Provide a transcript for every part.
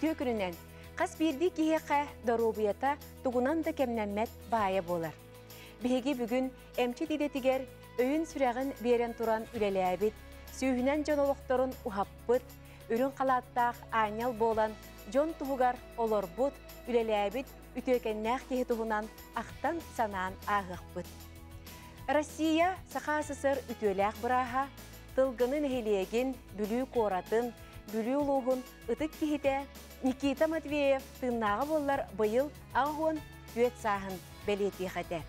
Үтүө күнүнэн! Хас биирдии киһиэхэ доруобуйата тугунан да кэмнэммэт баайа буолар. Биһиги бүгүн эмчит идэтигэр өйүн-сүрэҕин биэрэн туран үлэлээбит, сүүһүнэн дьон олохторун уһаппыт, үрүҥ халааттаах аанньал буолан дьон туһугар олорбут, үлэлээбит үтүөкэннээх киһи туһунан ахтан-санаан ааһыахпыт. Россия Саха СССР үтүөлээх бырааһа, Тылгыны нэһилиэгин, Бүлүү куоратын, Бүлүү улууһун ытык киһитэ Никита Матвеев тыыннааҕа буоллар быйыл 84 сааһын бэлиэтиэх этэ.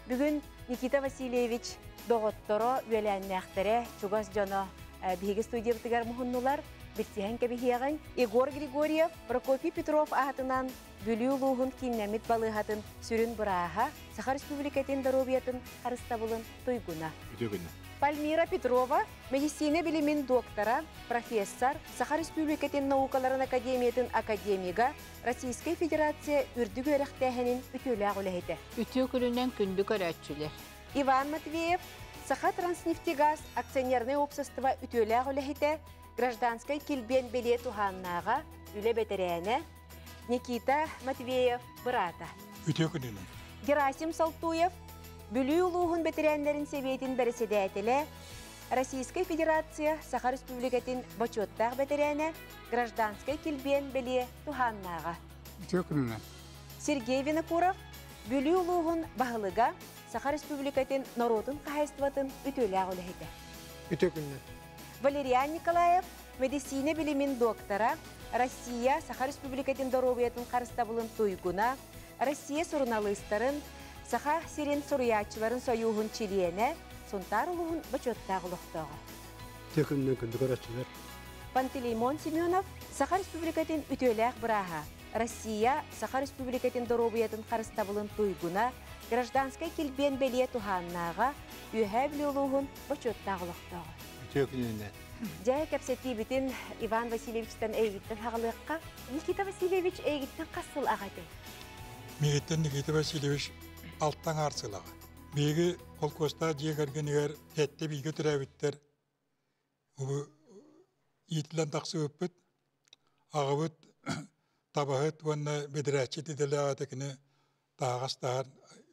Бүгүн Никита Васильевич доҕотторо, үөлээннээхтэрэ, чугас дьоно биһиги студиябытыгар муһуннулар. Билсиһэн кэбиһиэҕиҥ. Егор Григорьев, Прокопий Петров аатынан Бүлүү улууһун кииннэммит балыыһатын сүрүн бырааһа, Саха Республикатын доруобуйатын харыстабылын туйгуна. Үтүө күнү. Пальмира Петрова, медицина билимин доктора, профессор, Саха Республикатын наукаларын академиятын академига, Российскай Федерация үрдүк үөрэхтээһинин үтүөлээх үлэһитэ. Үтүө күнүнэн күндү көрөөччүлэр. Иван Матвеев, Саха Транснефтегаз акционернай уопсастыба үтүөлээх үлэһитэ, гражданскай килбиэн бэлиэ туһааннааҕа, үлэ бэтэрээнэ, Никита Матвеев быраата. Үтүө күнүнэн. Герасим Салтуев, Бүлүү улууһун бэтэрээннэрин сэбиэтин бэрэссэдээтэлэ, Российскай Федерация Саха Республикатын бочуоттаах бэтэрээнэ, гражданскай килбиэн бэлиэ туһааннааҕа. Үтүө күнүнэн. Сергей Винокуров, Бүлүү улууһун баһылыга, Саха Республикатын норуотун хаһаайыстыбатын үтүөлээх үлэһитэ. Үтүө күнүнэн. Валериан Николаев, мэдиссиинэ билимин доктора, Россия Саха Республикатын доруобуйатын харыстабылын туйгуна, Россия суруналыыстарын, Саха сирин суруйааччыларын сойууһун чилиэнэ, Сунтаар улууһун бочуоттаах олохтооҕо. Үтүө күнүнэн күндү көрөөччүлэр. Пантелеймон Семенов, Саха Республикатын үтүөлээх бырааһа, Россия Саха Республикатын доруобуйатын харыстабылын туйгуна, гражданскай килбиэн бэлиэ туһааннааҕа, Үөһээ Бүлүү улууһун бочуоттаах олохтооҕо. Үтүө күнүнэн. Дьэ, кэпсэтиибитин Иван Васильевичтан эйигиттэн хаҕалыахха. Никита Васильевич эйигиттэн хас сыл аҕа этэй? Миигиттэн Никита Васильевич алтан аар сылаҕа. Биһиги холкуостаах дьиэ кэргэнигэр сэттэ бииргэ төрөөбүттэр иитиллэн тахсыбыппыт. Аҕабыт табаһыт уонна бэдэрээччит идэлээх этэ кини таһаҕас таһар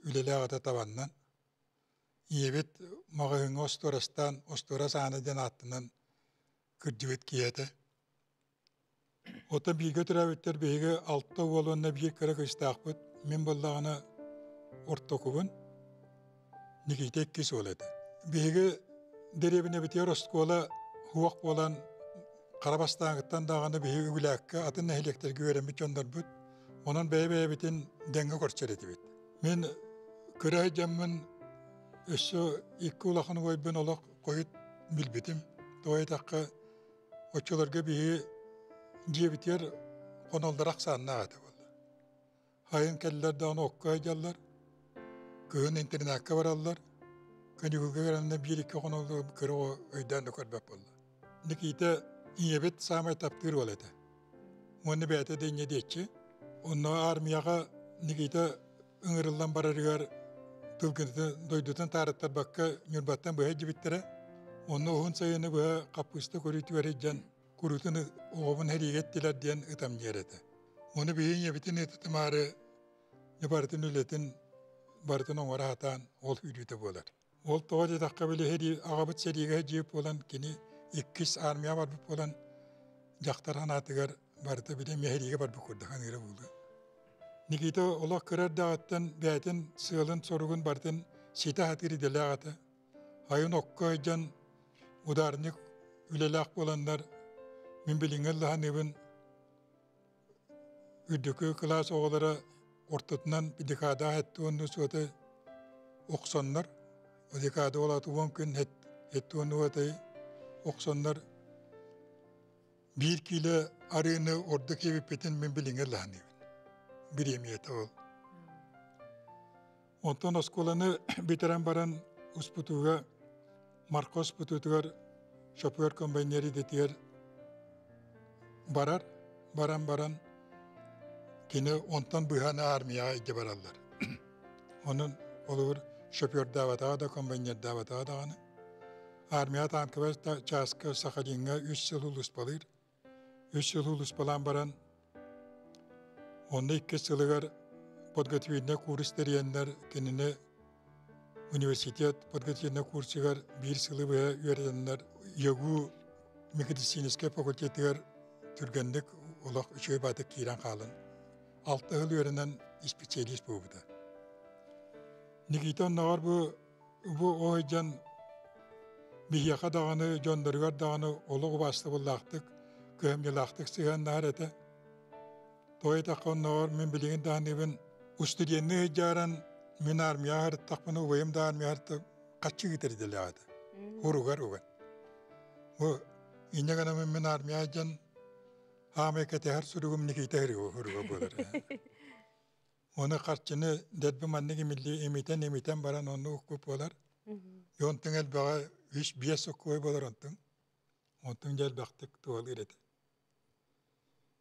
үлэлээх этэ табаннан. Ийэбит маҕаһыыҥҥа остуорастаан остуорас аана диэн ааттанан кырдьыбыт киһи этэ. Оттон бииргэ төрөөбүттэр биһиги алта уол уонна биир кыра кыыстаахпыт. Мин буоллаҕына ортокубун, Никита иккис уол этэ. Биһиги дэриэбинэбитигэр оскуола суох буолан хара бастааҥыттан даҕаны биһиги Үгүлээккэ атын нэһилиэктэргэ үөрэммит дьоннорбут. Онон бэйэ-бэйэбитин дэҥҥэ көрсөр этибит. Мин кыра сылдьаммын өссө икки улахан убайбын олох хойут билбитим. Тоҕо диэтэххэ, оччолорго биһи дьиэбитигэр хоноллоро ахсааннаах этэ буолла. Сайын кэллэр даҕаны окко сылдьаллар, кыһын интернакка бараллар, каникулга кэлэннэр биир-икки хоноллор кыра оҕо өйдөөн да көрбөт буолла. Никита ийэбит саамай таптыыр уол этэ. Уонна бэйэтэ да инньэ диэччи. Онно армияҕа Никита ыҥырыллан барарыгар тылгынытын дойдутун таарыттарбакка Ньурбаттан быһа илдьибиттэрэ. Онно уһун сайыны быһа хаппыыста көрүүтүгэр илдьэн куруутун оҕобун сэриигэ эттилэр диэн ытамньыйар этэ. Ону биһи ийэбитин ытытымаары барытын үлэтин барытын оҥоро сатаан ол үүрүүтэ буолар. Ол тоҕо диэтэххэ били сэрии аҕабыт сэриигэ сылдьыбыт буолан кини иккис армия барбыт буолан дьахтар санаатыгар барыта били эмиэ сэриигэ барбыт курдук саныыра буолуо. Никита олох кыра эрдэҕиттэн бэйэтин сыалын-соругун барытын ситэ сатыыр идэлээх этэ. Айын окко сылдьан ударник үлэлээх буоланнар мин билиҥҥи ыллаһаныыбын үрдүкү кылаас оҕолоро ортотунан декадаҕа сэттэ уоннуу суота охсоннор, декада ол аата уон күн сэттэ уоннуу уотай охсоннор биир киилэ арыыны ордук иэбиппитин мин билиҥҥи ыллаһаныыбын. Бириэмийэтэ ол. Онтон оскуоланы бүтэрэн баран успутууга Марко успутуутугар шофер комбайнер идэтигэр барар, баран баран кини онтон быһан армияҕа илдьэ бараллар. Онон олугур шофердаабатаҕа да, комбайнердаабатаҕа даҕаны. Армияҕа танковай чааска Сахалиҥҥа үс сыл улууспалыыр. Үс сыл улууспалаан баран Онно иккис сылыгар подготовительнай курс тэрийэннэр кинини университет подготовительнай курсугар биир сылы быһа үөрэтэннэр ЯГУ медицинскэй факультетыгар түргэнник олох үчүгэй баатык киирэн хаалан алта сыл үөрэнэн специалист буолбута. Никита онноҕор бу бу оһойдьан биһиэхэ даҕаны дьонноругар даҕаны олох убаастабыллаахтык, кыһамньылаахтык сыһыаннаһар этэ. Тоҕо диэтэххэ оннооҕор мин билигин даҕаныбын устудьуоннуу сылдьааран мин армияҕа сырыттахпына убайым да армияҕа сырытта хаччы ыытар идэлээх этэ. Уругар уган. Бу инньэ гынан мин армияҕа дьон хаамай кэтэһэр суругум Никита Хригова буолар. Оны харчыны дэлби маннык имилли имитэн-имитэн баран онну уккуп буолар. Онтуҥ элбэҕэ үс биэс соккуой буолар онтуҥ. Онтуҥ дьэ элбэхтик туһалыыр этэ.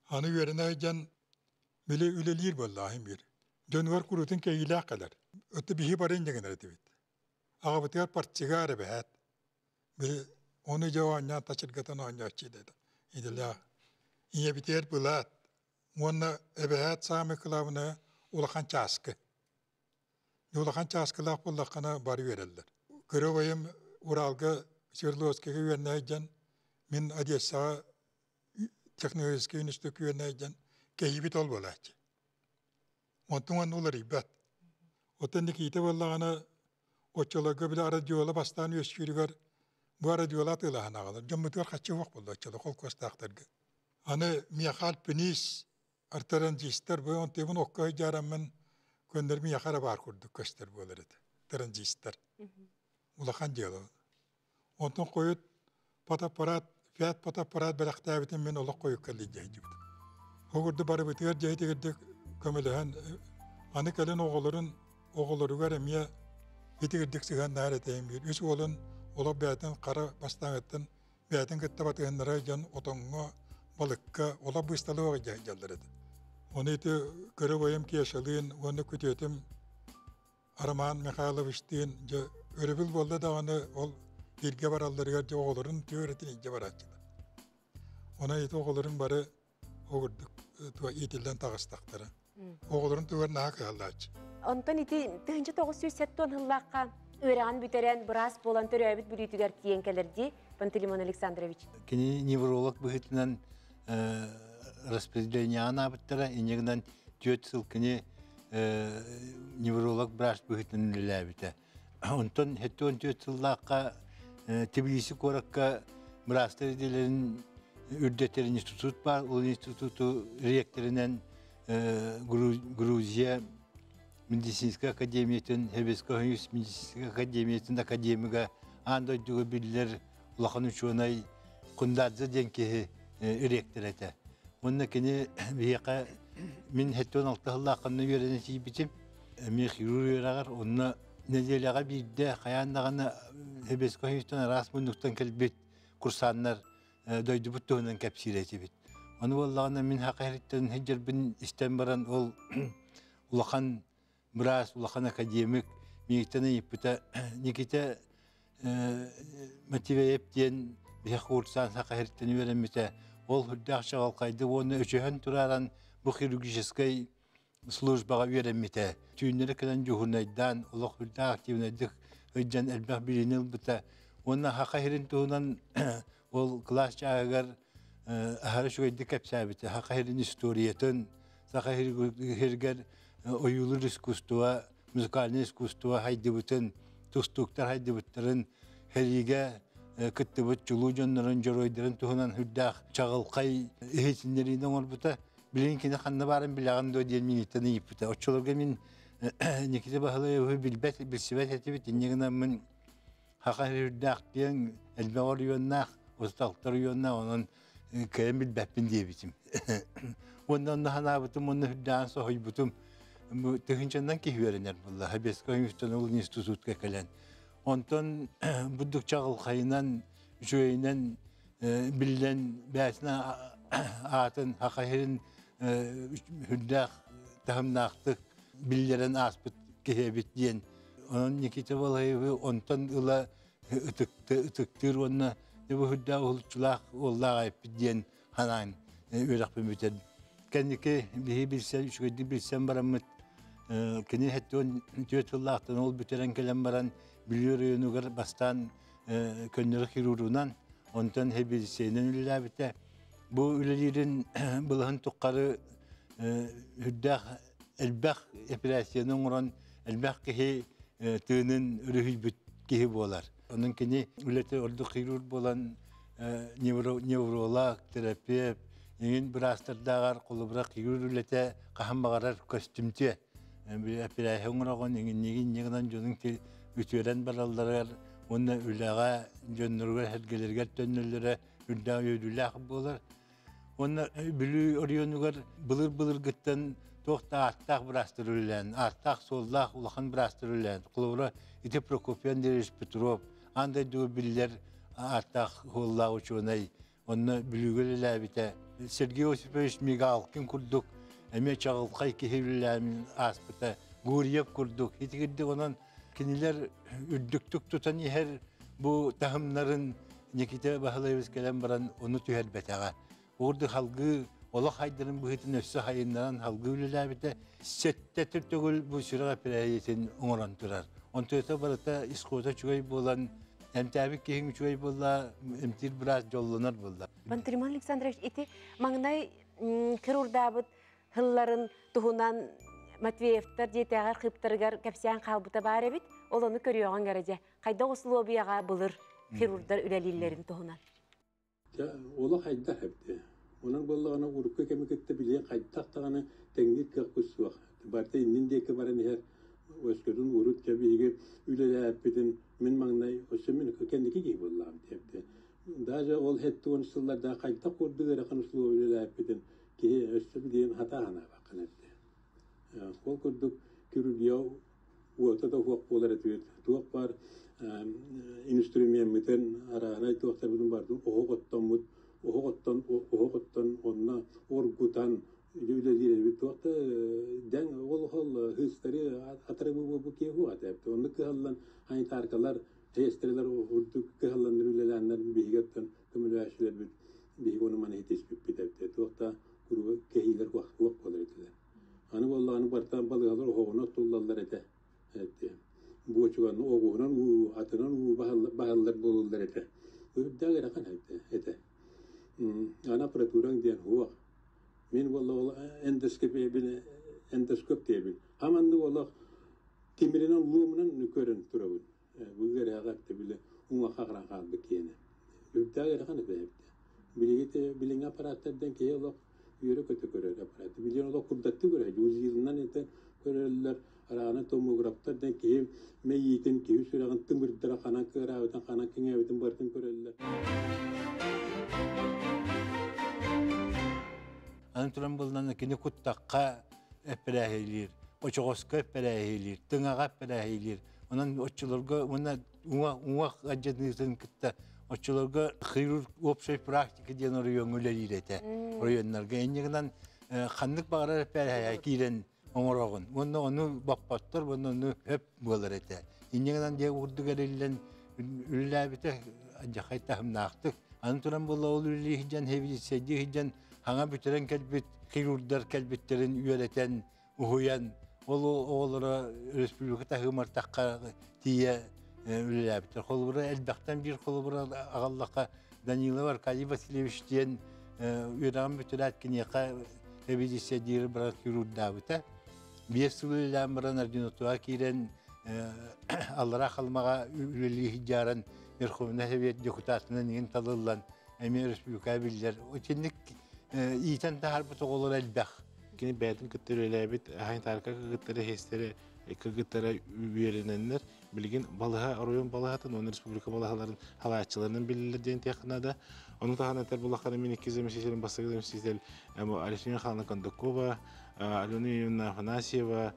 Аны үөрэнэ сылдьан били үлэлиир буоллаҕым биир. Дьонугар куруутун кэйиилээх кэлэр. Өттө биһи бары инньэ гынар этибит. Аҕабытыгар портсигар эбэһээт. Били ону дьэ оонньоон тачыргатан оонньооччу идэтэ. Идэлээх. Ийэбитигэр былаат. Уонна эбэһээт саамай кылаабынайа улахан чааскы. Улахан чааскылаах буоллаххына бары үөрэллэр. Кыра убайым Уралга Свердловскайга үөрэнэ сылдьан, мин Одессаҕа технологическай институт үөрэнэ сылдьан кэһиибит ол буолааччы. Онтон уонна уларыйбат. Оттон Никита буоллаҕына оччолорго били радиола бастаан үөскүүрүгэр бу радиола атыылаһан аҕалар. Дьоммутугар хаччы суох буолла оччолор холкуостаахтарга. Аны миэхэ альпинист транзистор бу онтуйбун окко сылдьаараммын көннөр миэхэ эрэ баар курдук көстөр буолар этэ. Транзистор. Улахан дьыала. Онтон хойут фотоаппарат, Фиат фотоаппарат бэлэхтээбитин мин олох хойукка илдьэ сылдьыбытым. Ол курдук барыбытыгар дьиэтигэрдик көмөлөһөн, аны кэлин оҕолорун оҕолоругар эмиэ итигирдик сыһыаннаһар этэ биир. Үс уолун олох бэйэтин хара бастааҥыттан бэйэтин кытта батыһыннара дьон отоҥҥо, балыкка олох быысталыах илдьэ сылдьаллар этэ. Ону ити кыра убайым Кешалыын уонна күтүөтүм Роман Михайловичтыын дьэ өрөбүл буолла даҕаны ол бииргэ баралларыгар дьэ оҕолорун түөрэтин илдьэ барааччылар. Онон ити оҕолорун бары ол курдук иитиллэн таҕыстахтара. Оҕолорун тугар наһаа кыһаллааччы. Онтон ити 1970 сыллаахха үөрэҕин бүтэрэн быраас буолан төрөөбүт Бүлүүтүгэр тиийэн кэлэр дии Пантелеймон Александрович. Кини невролог быһыытынан распределениеҕа анаабыттара, инньэ гынан түөрт сыл кини невролог врач быһыытынан үлэлээбитэ. Онтон 74 сыллаахха Тбилиси куоракка быраастар идэлэрин үрдэтэр институт баар. Ол институту ректорынан Грузия медицинскэй академиятын, Советскай Союз медицинскэй академиятын академига аан дойдуга биллэр улахан учуонай Кундадзе диэн киһи ректор этэ. Уонна кини биһиэхэ мин 76 сыллаахханна үөрэнэ тиийбитим. Эмиэ хирург үөрэҕэр онно нэдиэлэҕэ биирдэ хайаан даҕаны Советскай Союзтан араас муннуктан кэлбит курсаннар дойдубут туһунан кэпсиир этибит. Ону буоллаҕына мин хака иһиттэн сылдьарбын истэн баран ол улахан быраас, улахан академик миигиттэн ыйыппыта Никита Матвеев диэн биһи курсан саха иһиттэн үөрэммитэ. Ол үрдээх чаҕылхайды уонна өчөһөн турааран бу хирургическай службаҕа үөрэммитэ. Түүннэри кэлэн дьуһунайдаан, олох үрдээх активнайдык ыйдьан элбэх билиини ылбыта. Уонна саха иһирин туһунан ол кылаас чааһыгар аһара үчүгэйдик кэпсээбитэ. Саха иһирин историятын, саха иһиригэр ойуулуур искусство, музыкальное искусство хайдыбытын, тустууктар хайдыбыттарын, сэриигэ кыттыбыт чулуу дьоннорун, дьоруойдарын туһунан үрдээх чаҕылхай иһитиннэриини оҥорбута. Билигин кини ханна баарын билэҕин дуо диэн миниттэн ыйыппыта. Оччолорго мин Никита Баһылаевы билбэт, билсибэт этибит. Инньэ гынан мин хаха үрдээх диэн элбэх оройуоннаах, усталтар оройуоннаах, онон кыайан билбэппин диэбитим. Уонна онно санаабытым, уонна үрдээн соһуйбутум. Тыһыынчаннан киһи үөрэнэр буолла. Хабеска ол институтка кэлэн. Онтон бурдук чаҕылхайынан, үчүгэйинэн биллэн бэйэтин аатын хахаһын үрдээх таһымнаахтык биллэрэн ааспыт киһи эбит диэн. Онон Никита Балаевы онтон ыла ытыктыыр уонна бу үрдээх уһулуччулаах уоллаах айыппыт диэн ханаан үөрэхпин бүтэн. Кэнники биһи билсэн, үчүгэйдик билсэн бараммыт, кини 74 сыллаахтан ол бүтэрэн кэлэн баран Бүлүү оройуонугар бастаан көннөрү хирургунан, онтон хебилсиэнэн үлэлээбитэ. Бу үлэлиирин былаһын туххары үрдээх элбэх операцияны оҥорон элбэх киһи тыынын өрүһүйбүт киһи буолар. Онон кини үлэтэ ордук хирург буолан невролог, терапевт, иҥин быраастардааҕар холобура хирург үлэтэ хаһан баҕарар көстүмтүө. Операция оҥороҕун иҥиннигин гынан дьонуҥ үтүөрэн баралларыгар уонна үлэҕэ дьонноругар сэргэлэригэр төннөллөрө үрдээх үөрүүлээх буолар. Уонна Бүлүү оройуонугар былыр-былыргыттан туох да ааттаах быраастар үлэлээн, ааттаах-суоллаах улахан быраастар үлэлээн. Холобура, ити Прокопий Андреевич Петров, аан дойдуга биллэр ааттаах-суоллаах учуонай, онно Бүлүүгэ үлэлээбитэ. Сергей Осипович Мигалкин курдук эмиэ чаҕылхай киһи үлэлээн ааспыта. Гурьев курдук. Итигирдик онон кинилэр үрдүктүк тутан иһэр бу таһымнарын Никита Баһылаевич кэлэн баран ону түһэрбэтэҕэ. Уурду халгыы олох хайдарын быһыытын өссө хайыннаран халгыы үлэлээбитэ. Сэттэ төгүл бу сүрэх эпэрээйитин оҥорон турар. Онтуйата барыта исхода үчүгэй буолан, эмтээбит киһиҥ үчүгэй буолла, эмтиир быраас дьоллонор буолла. Пантелеймон Александрович ити маҥнай хирурдаабыт хылларын туһунан Матвеевтар дьиэтээҕи архыыптарыгар кэпсээн хаалбыта баар эбит. Ол ону көрүөҕүҥ эрэ дьэ. Хайдах условияҕа былыр хирурдар үлэлииллэрин туһунан. Дьэ, олох хайдах эбитэ. Онон буоллаҕына урукку кэми кытта билигин хайдах даҕаны тэҥниир кыахпыт суох. Барыта иннин диэки баран иһэр. Өскөтүн урут дьэ биһиги үлэлээппитин мин маҥнай өссө мин кэнники киһи буоллаҕым диэбитэ. Даже ол 70 сылларда хайдах курдук ыарахан условия үлэлээппитин киһи өссө билигин хатаа санаабаккын эбитэ. Ол курдук хирургия уота да суох буолар этибит. Туох баар инструмеммытын, арааһынай туохтарбытын бардын оһох оттоммут, оһох оттон, оһох оттон онно оргутан үлэлиир эбит. Туох да дэҥ ол ол хыыстары атары бу киһи суох этэ. Оннук кыһаллан санитаркалар, сестралар урдук кыһалланнар үлэлээннэр биһиги оттон көмөлөөччүлэрбит биһиги ону маны хитиспиппит эбит. Туох да куруук кэһиилэр суох буолар этилэр. Аны буоллаҕына бартаан балыыһалар оһоҕунан оттуллаллар этэ. Буочуканы оҕуһунан уу, атынан уу баһаллар буолуллар этэ. Үрдээх ыарахан этэ. Аны аппаратураҥ диэн суох. Мин буолла ол эндоскопиябын эндоскоп диэбин. Хаманнык олох тимиринэн луомунан көрөн турабын. Бу ыарыһаҕа били уҥуохха хараан хаалбыт киэнэ. Үрдээх ыарахан этэ эбитэ. Билиги билиҥҥи аппараттардан киһи олох үөрэ-көтө көрөр аппарат. Билигин олох курдаттыы көрөр. УЗИ-нан этэ көрөллөр. Араана томографтар дэн киһи мэйиитин, киһи сүрэҕин тымырдара ханан кыараабытын, ханан кэҥээбитин барытын көрөллөр. Аны туран буллана кини куттахха эппэрээһилиир, очоҕоско эппэрээһилиир, тыҥаҕа эппэрээһилиир. Онон оччолорго уонна уҥуох алдьаныытын кытта оччолорго хирург общей практика диэн оройуоҥҥа үлэлиир этэ. Оройуоннарга инньэ гынан ханнык баҕарар эппэрээһэ киирэн оҥороҕун. Уонна ону боппоттор, уонна ону өп буолар этэ. Инньэ гынан дьэ курдук эриллэн үлэлээбитэ дьахай таһымнаахтык. Аны туран буолла ол үлэлии сылдьан, хебилиссэйдии сылдьан хаҥа бүтэрэн кэлбит хирурдар кэлбиттэрин үөрэтэн уһуйан, ол оҕолоро республика таһымар тахха тиийэ үлэлээбиттэр. Холобура, элбэхтэн биир холобура аҕаллахха Данилов Аркадий Васильевич диэн үөрэҕин бүтэрээт киниэхэ эбидиссэйдиир баран хирурдаабыта. 5 сыл үлэлээн баран ординатураҕа киирэн Аллараа Халымаҕа үлэлии сылдьааран Верховнай Совет депутатынан иҥин талыллан эмиэ республика биллэр. Итинник иитэн таһаарбыт оҕолор элбэх. Кини бэйэтин кытта үлэлээбит санитарка кыргыттары хестери кыргыттара үөрэнэннэр билигин балыһа оройуон балыһатын уонна республика балыһаларын халааччыларынан биллэллэр диэн этиэххэ наада. Ону таһынан этэр булаххана мин икки заместитель бастакы заместитель Алексей Михайловна Кондакова, Алена Юрьевна Афанасьева,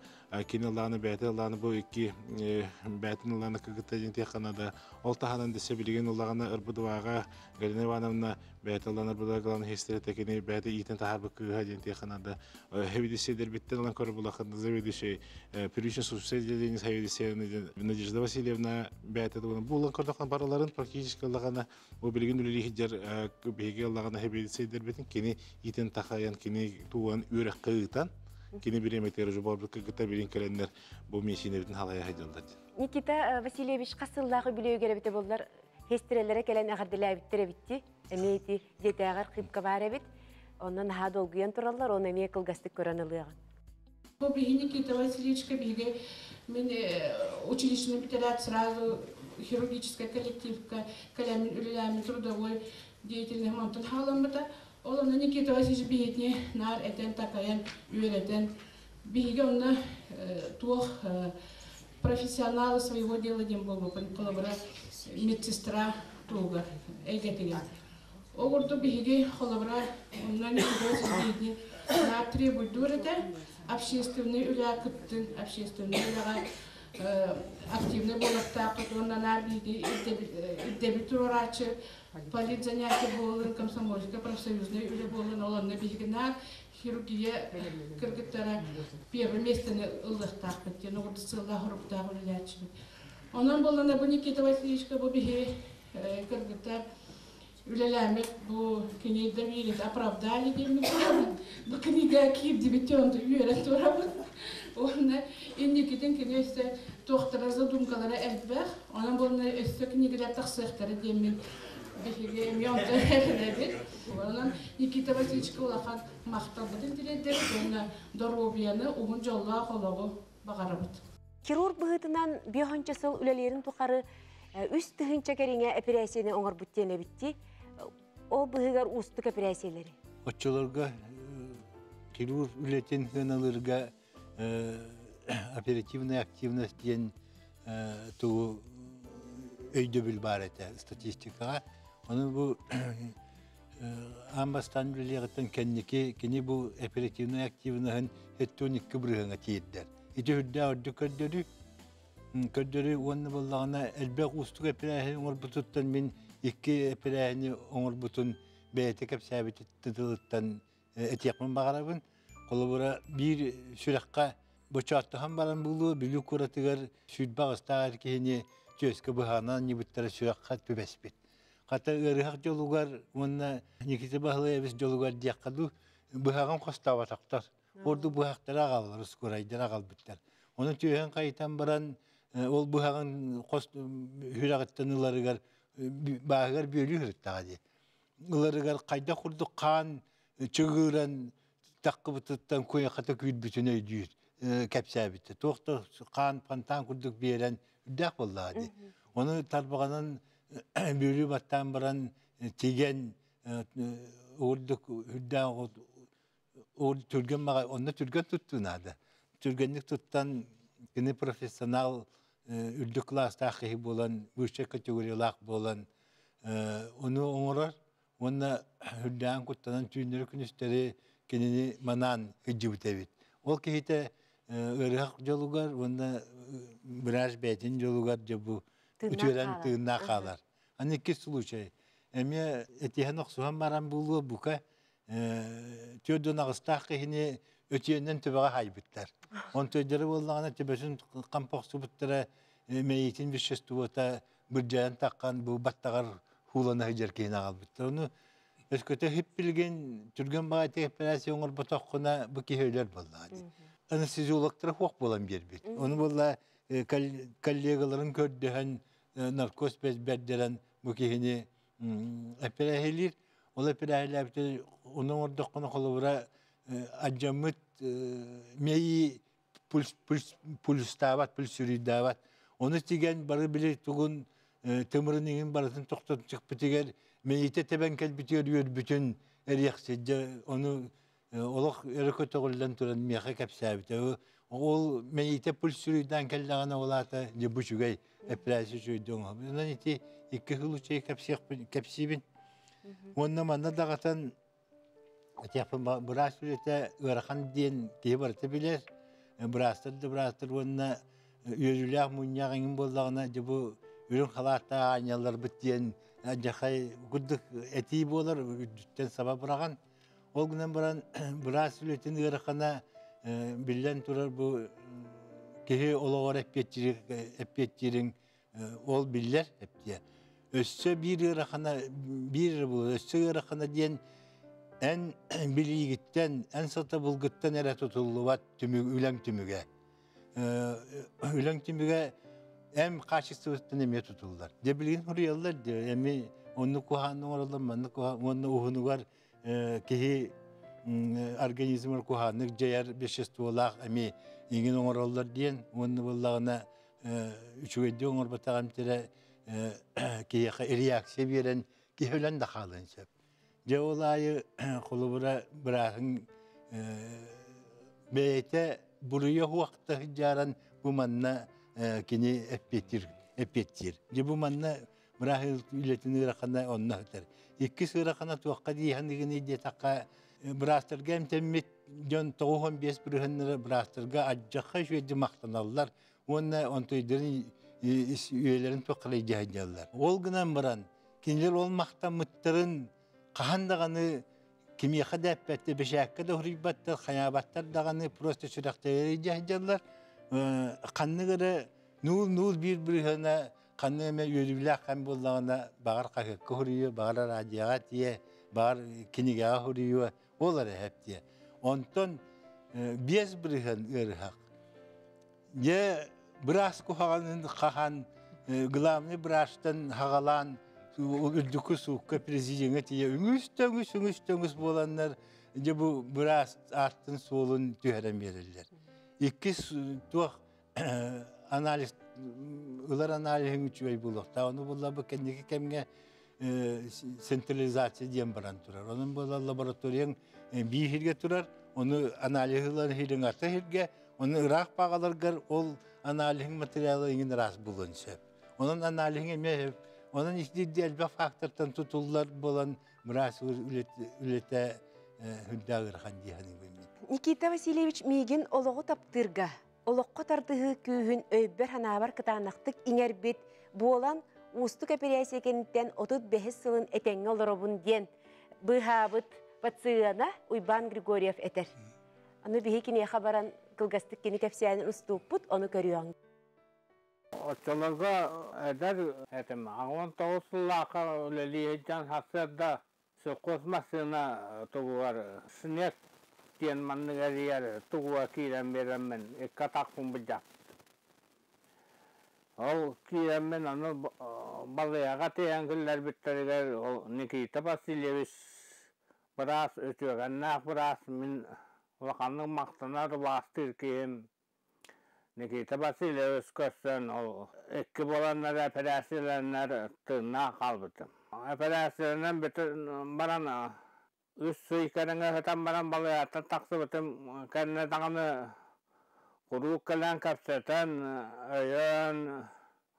кини ыллааны бэйэтэ ыллааны бу икки бэйэтин ыллааны кыргытта диэн этиэххэ наада. Ол таһынан дэсэ билигин ыллаҕына ырбыдыбааҕа Галина Ивановна бэйэтэ ылланар былыргылан иһистэрэ кини бэйэтэ иитэн таһаарбыт кыыһа диэн тиэхэ наада. Хэбидиссэйдэрбиттэн ылан көрөр булахын заведующий первичный отделение заведующая Надежда Васильевна бэйэтэ тугунан бу ылан көрдөххө барыларын практически ыллаҕына бу билигин үлэлии сылдьар Биһиги ыллаҕына хэбиэдиссэйдэрбитин кини итин тахайан, кини туган үөрэххэ ыытан, кини бириэмэтигэр уже барбыт кыргыттар билин кэлэннэр бу миэсиинэбитин халайа сылдьаллар. Никита Васильевич хас сыллаах үбүлүөйүгэр эбитэ буоллар хестирэлэрэ кэлэн эҕэрдэлээбиттэр эбитти. Эмиэ ити дьиэтээҕэр хыыпка баар эбит. Онно наһаа долгуйан тураллар, оны эмиэ кылгастык көрөн ылыаҕын. Бу биһи Никита Васильевичка биһиги мин училищены бүтэрээт сразу хирургическай коллективка кэлэммин үлэлээммин трудовой деятельноһым онтон хаалламмыта. Ол онно Никита Васильевич биһигини наар этэн, такайан, үөрэтэн, биһиги онно туох профессионалы своего дела диэн буолбуппун, холобура, медсестра туһугар, эйгэтигэр. Ол курдук биһиги холобура онно Никита Васильевич биһигини наар требуйдуур этэ, общественный үлэ кыттын, общественный үлэҕэ активный буолуохтаахпыт уонна наар биһиги ирдэбил туруорааччы политзанятие буоллун, комсомольскай, профсоюзный үлэ буоллун, ол онно биһиги наар хирургия кыргыттара первое местоны ылыахтаахпыт диэн оҕурду сыаллаах уруктаах үлэлээччибит. Онон буоллана бу Никита Васильевичка бу биһи кыргыттар үлэлээммит бу кини доверие оправдали диэммит бу книга киирдибит онто үөрэн турабыт. Уонна инникитин кини өссө туохтара задумкалара элбэх, онон буолна өссө книгилэр тахсыахтара диэммин биһиги эмиэ онто эрэнэбит. Онон Никита Васильевичка улахан махталбытын тириэрдэбит уонна доруобуйаны, уһун дьоллоох олоҕу баҕарабыт. Хирург быһыытынан биэһонча сыл үлэлиирин тухары 3000 кэриҥэ эпэрээссийэни оҥорбут диэн эбитти. Ол быһыгар уустук эпэрээссийэлэри. Оччолорго хирург үлэтин сыаналыырга оперативная активность диэн тугу өйдөбүл баар этэ статистикаҕа. Ону бу аан бастаан үлэлиэҕиттэн кэнники кини бу оперативнай активноһын 72 бырыһыаҥа тиийдэр. Ити үрдээх үрдүк көрдөрүү көрдөрүү уонна буоллаҕына элбэх уустук эпэрээһини оҥорбутуттан мин икки эпэрээһини оҥорбутун бэйэтэ кэпсээбит тылыттан этиэхпин баҕарабын. Холобура, биир сүрэххэ бочооттоһон баран буолуо, Бүлүү куоратыгар 28-таах эр киһини түөскэ быһаҕынан анньыбыттара сүрэххэ түбэспит. Хата ыарыһах дьолугар уонна Никита Баһылаевич дьолугар диэххэ дуу, быһаҕын хостооботохтор. Ордук быһахтары аҕаллар, ускурайдары аҕалбыттар. Ону түөһүн хайытан баран, ол быһаҕын хос сүрэҕиттэн ыларыгар бааһыгар бүөлүү сырыттаҕа дии. Ыларыгар хайдах курдук хаан чыгыыран таххыбытыттан куйахата күүрбүтүн өйдүүр кэпсээбитэ. Туох да хаан фонтан курдук биэрэн үрдээх буоллаҕа дии. Ону тарбаҕынан бүөлүү баттаан баран тигэн урдук үрдээх түргэн маҕай онно түргэн туттуу наада. Түргэнник туттан кини профессионал үрдүк кылаастаах киһи буолан, высшай категориялаах буолан ону оҥорор уонна үрдээн куттанан түүннэри күнүстэри кинини манаан илдьибит эбит. Ол киһитэ ыарыһах дьолугар уонна быраас бэйэтин дьолугар дьэ бу үтүөрэн тыыннаах хаалар. Аны иккис случай. Эмиэ этиһэн охсуһан баран буолуо бука 48-таах киһини өтүйэннэн төбөҕө хаайбыттар. Онтойдору буоллаҕына төбөтүн хампа охсубуттара мэйиитин веществота бырдьайан таххан бу баттаҕар хуулана сылдьар киһини аҕалбыттар. Ону өскөтө хиппилгин түргэн баҕайытык операция оҥорботоххуна бу киһи өлөр буоллаҕа дии. Анестезиологтара суох буолан биэрбит. Ону буолла коллегаларын көрдөһөн наркоз бэрдэрэн бу киһини эпэрээһилиир. Ол эпэрээһилээбитин ону оҥордоххуна холобура алдьаммыт мэйии пульстаабат, пульсүрүйдаабат. Ону тигэн бары били тугун тымырын иҥин барытын тохтотон чыкпытыгар мэйиитэ тэбэн кэлбитигэр үөрбүтүн эриэхсидьэ ону олох өрө көтөҕүллэн туран миэхэ кэпсээбитэ. Ол мэйиитэ пульсүрүйдаан кэллэҕинэ ол аата дьэ бу үчүгэй эпэрээсийэ үчүгэйдик оҥоһобут. Онон ити икки сыл үчүгэй кэпсиибин. Уонна манна даҕатан этиэхпин быраас үлэтэ ыарахан диэн киһи барыта билэр. Быраастар да быраастар уонна үөрүүлээх мунньах эҥин буоллаҕына дьэ бу үрүҥ халааттаах аанньалларбыт диэн дьахай курдук этии буолар үрдүттэн саба быраҕан. Ол гынан баран быраас үлэтин ыарахана биллэн турар бу киһи олоҕор эппиэттиириҥ ол биллэр эптиэ. Өссө биир ыарахана биир буолар. Өссө ыарахана диэн эн билиигиттэн, эн сатабылгыттан эрэ тутуллубат түмүк, үлэҥ түмүгэ. Үлэҥ түмүгэ эм качествоттан эмиэ тутуллар. Дьэ билигин суруйаллар дьэ эми оннук куһаҕан оҥороллор, маннык куһаҕан уонна уһунугар киһи организмыгар куһаҕаннык дьайар веществолаах эми иҥин оҥороллор диэн уонна буоллаҕына үчүгэйдик оҥорботох эмтэрэ киһиэхэ реакция биэрэн киһи өлөн да хаалыан сөп. Дьэ ол аайы холобура бырааһыҥ бэйэтэ буруйа суохта сылдьааран бу манна кини эппиэттиир эппиэттиир. Дьэ бу манна быраах үлэтин ыарахана онно сытар. Иккис ыарахана туохха дии саныгыный диэтэххэ быраастарга эмтэммит дьон 95 бырыһыннара быраастарга адьахха үчүгэйдик махтаналлар уонна онтуйдарын үйэлэрин туохха дьаһайдаллар. Ол гынан баран кинилэр ол махтаммыттарын хаһан даҕаны кимиэхэ да эппэттэр, бэшээккэ да уһуруйбаттар, хайаабаттар даҕаны просто сүрэхтэрэ дьаһайдаллар. Ханнык эрэ нуул-нуул биир бырыһыана ханнык эмэ үөрүүлээх кэм буоллаҕына баҕар хаһыакка уһуруйуо, баҕар радиоҕа тиийэ, баҕар кинигэҕэ уһуруйуо, ол эрэ эп диэ. Онтон 5% ыарыһах. Дьэ, быраас куһаҕанын хаһан главный быраастан хаҕалаан үрдүкү суукка президеҥҥэ тиийэ үҥүс төҥүс үҥүс төҥүс буоланнар дьэ бу быраас ааттын суолун түһэрэн биэрэллэр. Иккис туох анализ ылар аналиһыҥ үчүгэй буолуохтаах. Ону буолла бу кэнники кэмҥэ централизация диэн баран турар. Онон буолла лабораторияҥ биир сиргэ турар, ону аналиһы ылар сириҥ ата сиргэ, ону ыраах баҕаларгар ол аналиһыҥ материала иҥин ыраас буолуон сөп. Онон аналиһыҥ эмиэ сөп. Онон итирди элбэх фактортан тутуллар буолан быраас үлэтэ үрдээх ыарахан дии саныыбын мин. Никита Васильевич миигин олоҕу таптыырга, олоххо тардыһыы күүһүн өйбөр-санаабар кытаанахтык иҥэрбит буолан, уустук эпэрээссийэ кэнниттэн 35 сылын этэҥҥэ олоробун диэн быыһаабыт пациена Уйбаан Григорьев этэр. Аны биһи киниэхэ баран кылгастык кини кэпсээнин устууппут, ону көрүөҕүҥ. Оччолорго эдэр этим. 19 сыллаахха үлэлии сылдьан сарсыарда совхоз массыына тугугар снег диэн маннык эрийэр тугуга киирэн биэрэммин икки атахпын былдьаппытым. Ол киирэммин аны балыйаҕа тиийэн киллэрбиттэригэр ол Никита Васильевич быраас үтүөкэннээх быраас мин улаханнык махтанар убаастыыр киһим Никита Васильевич көрсөн ол икки буоланнар эпэрээссийэлэннэр тыыннаах хаалбытым. Эпэрээссийэлэнэн бүтэн баран үс ый кэриҥэ сытан баран балыыһаттан тахсыбытым кэннэ даҕаны куруук кэлэн кэпсэтэн, өйөөн,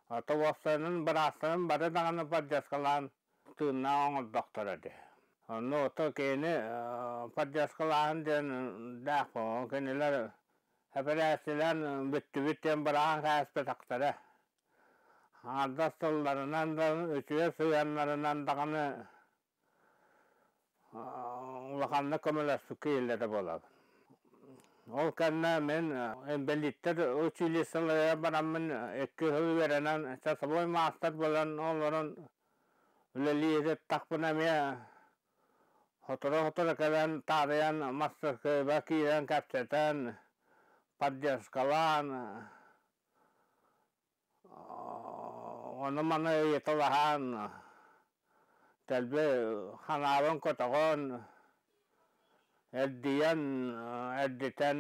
ото уопсайынан быраастарын бары даҕаны поддержкалаан тыыннаах оҥордохторо дии. Онно ото кини поддержкалааһын диэн дээх кинилэр эпэрээссийэлээн бүттүбүт диэн быраҕан кээспэтэхтэрэ. Аҥардас тылларынан да, үтүө сыһыаннарынан даҕаны улаханнык көмөлөспүт киһилэрэ буолабын. Ол кэннэ мин инбэлииттэр училищеларыгар бараммын икки сыл үөрэнэн часовой маастар буолан олорон үлэлии сыттахпына эмиэ сотору-сотору кэлэн таарыйан мастарскыайга киирэн кэпсэтэн, поддержкалаан, ону-маны ыйыталаһан, дэлби ханаабын көтөҕөн, эрдийэн, эрдитэн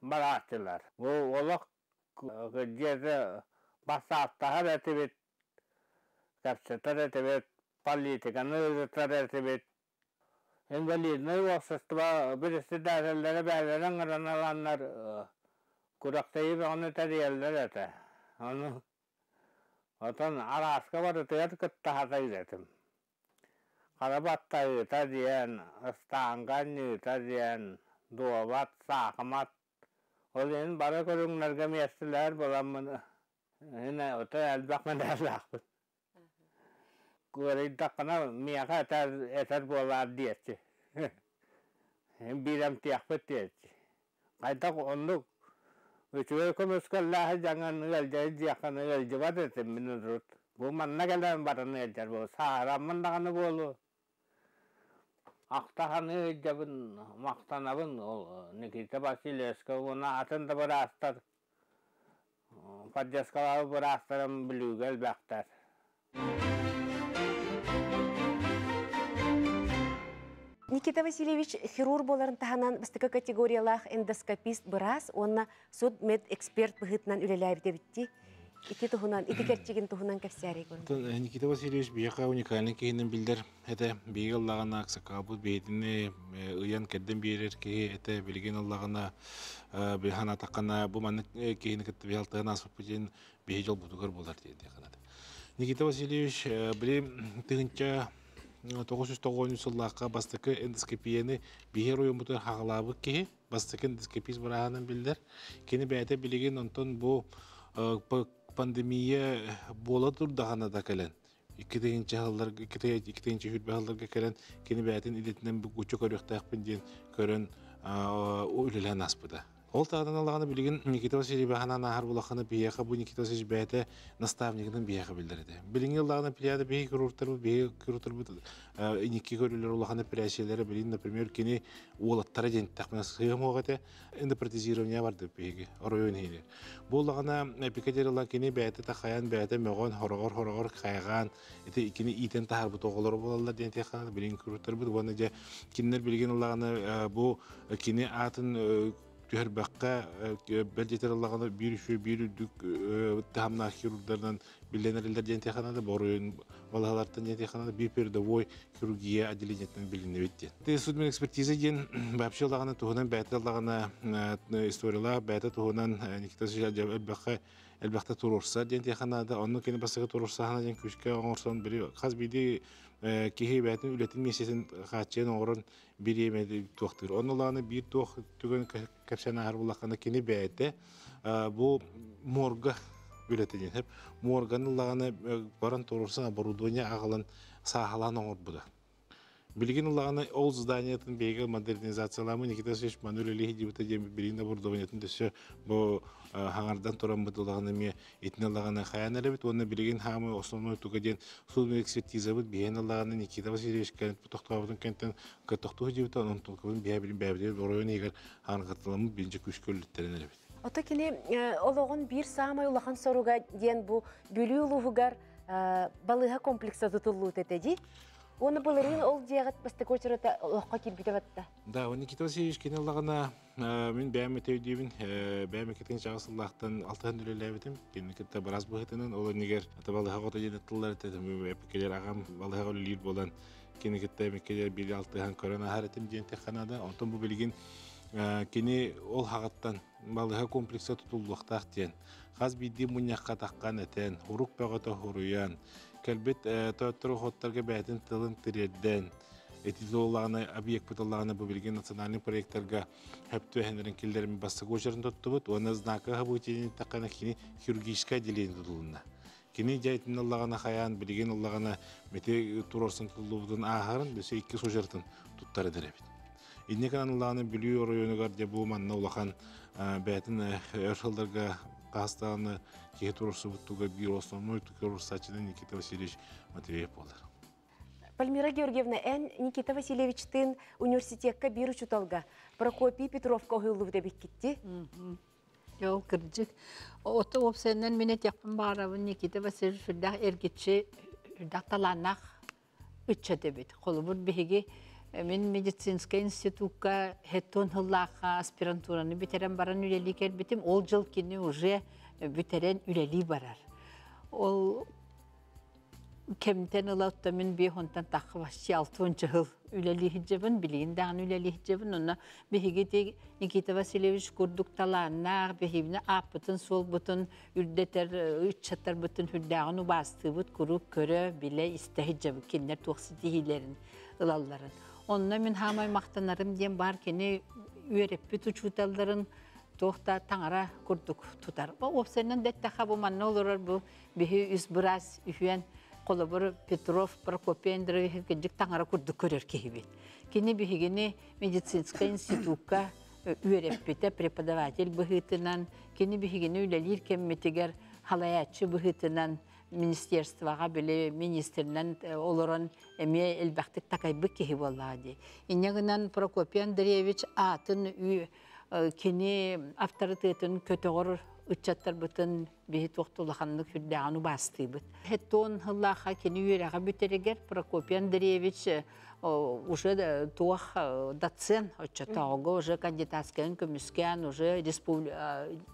барааччылар. Бу олох дьиэтэ бассааттаһар этибит, кэпсэтэр этибит, политиканы ырытар этибит. Инвалиднай уопсастыба председателлэрэ бэйэлэрэ ыҥыран ыланнар күрэхтэһии бөҕөнү тэрийэллэр этэ. Ону отон арааска барытыгар кытта сатыыр этим. Хара баттайыыта диэн, ыстаанга анньыыта диэн, дуобат, саахымат. Ол иһин бары көрүҥнэргэ миэстэлэһэр буоламмын ин ото элбэх мэдээллээхпин. Кыарыйдаххына миэхэ этэр, этэр буолаар диэччи. Биирэмтиэхпит диэччи. Хайдах оннук үчүгэй көмүскэллээх дьаҥан ыалдьай диэххин ыалдьыбат этим мин урут. Бу манна кэлэн баран ыалдьар буолуо. Сааһыраммын даҕаны буолуо. Ахтаһаны ыалдьабын, махтанабын ол Никита Васильевичка уонна атын да быраастар поддержкалаабыт быраастарым Бүлүүгэ элбэхтэр. Никита Васильевич хирург буоларын таһынан бастакы категориялаах эндоскопист быраас уонна судмедэксперт быһыытынан үлэлээбит эбитти. Ити туһунан, ити кэрчигин туһунан кэпсээрэй көрүн. Никита Васильевич биһиэхэ уникальный киһинэн биллэр этэ. Биһиги ыллаҕына аксакаабыт бэйэтини ыйан кэрдэн биэрэр киһи этэ. Билигин ыллаҕына санаатаххына бу маннык киһини кытта биһи алтыһан ааспыппыт диэн биһи дьолбутугар буолар диэн Никита Васильевич били 1993 сыллаахха бастакы эндоскопияны биһи оройуоммутугар хаҕалаабыт киһи, бастакы эндоскопист бырааһынан биллэр. Кини бэйэтэ билигин онтон бу пандемия буола турдаҕына да кэлэн 2000 сылларга 2020 сылларга кэлэн кини бэйэтин идэтинэн букуччу көрүөхтээхпин диэн көрөн үлэлээн ааспыта. Ол таһынан алаҕана билигин Никита Васильевич ханаан ааһар булаххана биһиэхэ бу Никита Васильевич бэйэтэ наставнигынан биһиэхэ биллэр этэ. Билиҥҥи ыллаҕына плеяда биһиги хирургтарбыт, биһиги хирургтарбыт инникки көрүүлэр улахан операциялара билин, например, кини уолаттара диэн эттэхпинэ сыһыам уох этэ. Эндопротезирование барды биһиги оройуон иһинэр. Бу улаҕана эпикадерила кини бэйэтэ тахайан, бэйэтэ мөҕөн, хороҕор-хороҕор хайҕаан, ити кини иитэн таһаарбыт оҕолоро буолаллар диэн этиэххэ билигин хирургтарбыт уонна дьэ кинилэр билигин ыллаҕына бу кини аатын түһэрбэххэ бэл диэтэр ыллаҕына биир үчүгэй биир үрдүк таһымнаах хирургдарынан биллэн эрэллэр диэн этиэххэ боруйун балаһалартан диэн этиэххэ биир передовой хирургия отделениетынан билиннибит диэн. Судебная экспертиза диэн вообще ыллаҕына туһунан бэйэтэ ыллаҕына историялаах бэйэтэ туһунан Никита Васильевич элбэххэ элбэхтэ туруорса диэн этиэххэ наада. Онно кини бастакы туруорсаһана диэн күүскэ оҥорсон били хас биирдии киһи бэйэтин үлэтин миэстэтин хааччыйан оҥорон бириэмэ туохтуур. Онно лааны биир туох түгэн кэпсээн ааһар буллаххына кини бэйэтэ бу морга үлэтэ диэн морганы ыллаҕына баран туруорсан оборудование аҕалан сааһылаан оҥорбута. Билигин ыллаҕына ол зданиятын биһиги модернизацияламы Никита Васильевич маны үлэлии сылдьыбыта диэн билигин оборудованиетын өссө бу хаҥардан тураммыт ылаҕына эмиэ итини ыллаҕына хайаан эрэбит уонна билигин хаамы основной туга диэн судебная экспертизабыт биһиэн ыллаҕына Никита Васильевич тохтообутун кэнтэн тохтуу сылдьыбыта онон токубун биһэ билин бэйэбитигэр оройуон иһигэр хаҥаргатыламмыт бинчэ күүскэ үллэттэрэн эрэбит. Ото кини олоҕун биир саамай улахан соруга диэн бу Бүлүү улууһугар балыыһа комплекса тутуллуута этэ дии. Уонна былырыын ол дьиэҕит бастакы очерата олоххо киирбитэ батта. Да, Никита Васильевич кини ыллаҕына мин бэйэм өтө өйдүүбүн, бэйэм иккитин чаҕыс сыллаахтан алтыһан үлэлээбитим. Кинини кытта быраас быһыытынан ол иннигэр балыыһа оҕото диэн тыллар этэ, эпикэлэр аҕам балыыһаҕа үлэлиир буолан кини кытта эмиккэлэр биир алтыһан көрөн аһар этим диэн этиэххэ наада. Онтон бу билигин кини ол хаҕыттан балыыһа комплекса тутуллуохтаах диэн хас биирдии мунньахха таххан этэн, урук бөҕөтө хуруйан, кэлбит тойоттору хотторго бэйэтин тылын тириэрдэн, ити тыллаҕына объекпыт ыллаҕына бу билигин национальный проекттарга хөптүөһэннэрин киллэрин бастакы очерын туттубут уонна знака событиени таххана кини хирургическое отделение тутулунна. Кини дьэ итин ыллаҕына хайаан билигин ыллаҕына мити туруорсан тутуллубутун ааһарын өссө икки сужартын туттар эдэр эбит. Инник ыллаҕына Бүлүү оройуонугар дьэ бу манна улахан бэйэтин өр сылларга хаастааны киһи туруорсубуттуга биир основной туруорсааччынан Никита Васильевич Матвеев буолар. Пальмира Георгиевна, эн Никита Васильевичтыын университекка биир учуталга Прокопий Петровка уһуйлубут эбиккитти. Ол кырдьык. Ото уопсайынан мин этиэхпин баҕарабын Никита Васильевич сүрдээх эргиччи, сүрдээх талааннаах ыччат эбит. Холобур биһиги мин медицинскэй институкка хеттон сыллаахха аспирантураны бүтэрэн баран үлэлии кэлбитим. Ол дьыл кини уже бүтэрэн үлэлии барар. Ол кэмтэн ыла оттон мин биир онтон тахха почти алтыан чыһыл үлэлии сылдьабын, билигин даҕаны үлэлии сылдьабын. Онно биһиги ити Никита Васильевич курдук талааннаах, биһигини ааппытын, суолбутун үрдэтэр ыччаттарбытын үрдээҕин убаастыыбыт, куруук көрө, билэ, истэ сылдьабыт кинилэр туох ситиһиилэрин ылалларын. Онно мин хаамай махтанарым диэн баар кини үөрэппит учууталларын туох да таҥара курдук тутар. Уопсайынан да эттэххэ бу манна олорор бу биһи үс быраас үһүөн холобур Петров Прокопий Андреевич кырдьык таҥара курдук көрөр киһибит. Кини биһигини медицинскэй институкка үөрэппитэ преподаватель быһыытынан, кини биһигини үлэлиир кэммитигэр халайааччы быһыытынан Министерствоға биле министринен олорон эмиэ элбэхтик такайбыт киһи буоллаҕа дии. Инньэ гынан Прокопий Андреевич аатын кини авторитетын көтөҕөр ыччаттарбытын биһи туох улаханнык үрдээҕин убаастыыбыт. Хеттон хыллааха кини үөрэҕэ бүтэригэр Прокопий Андреевич уже туох доцент оччотооҕуга уже кандидатскайын көмүскээн уже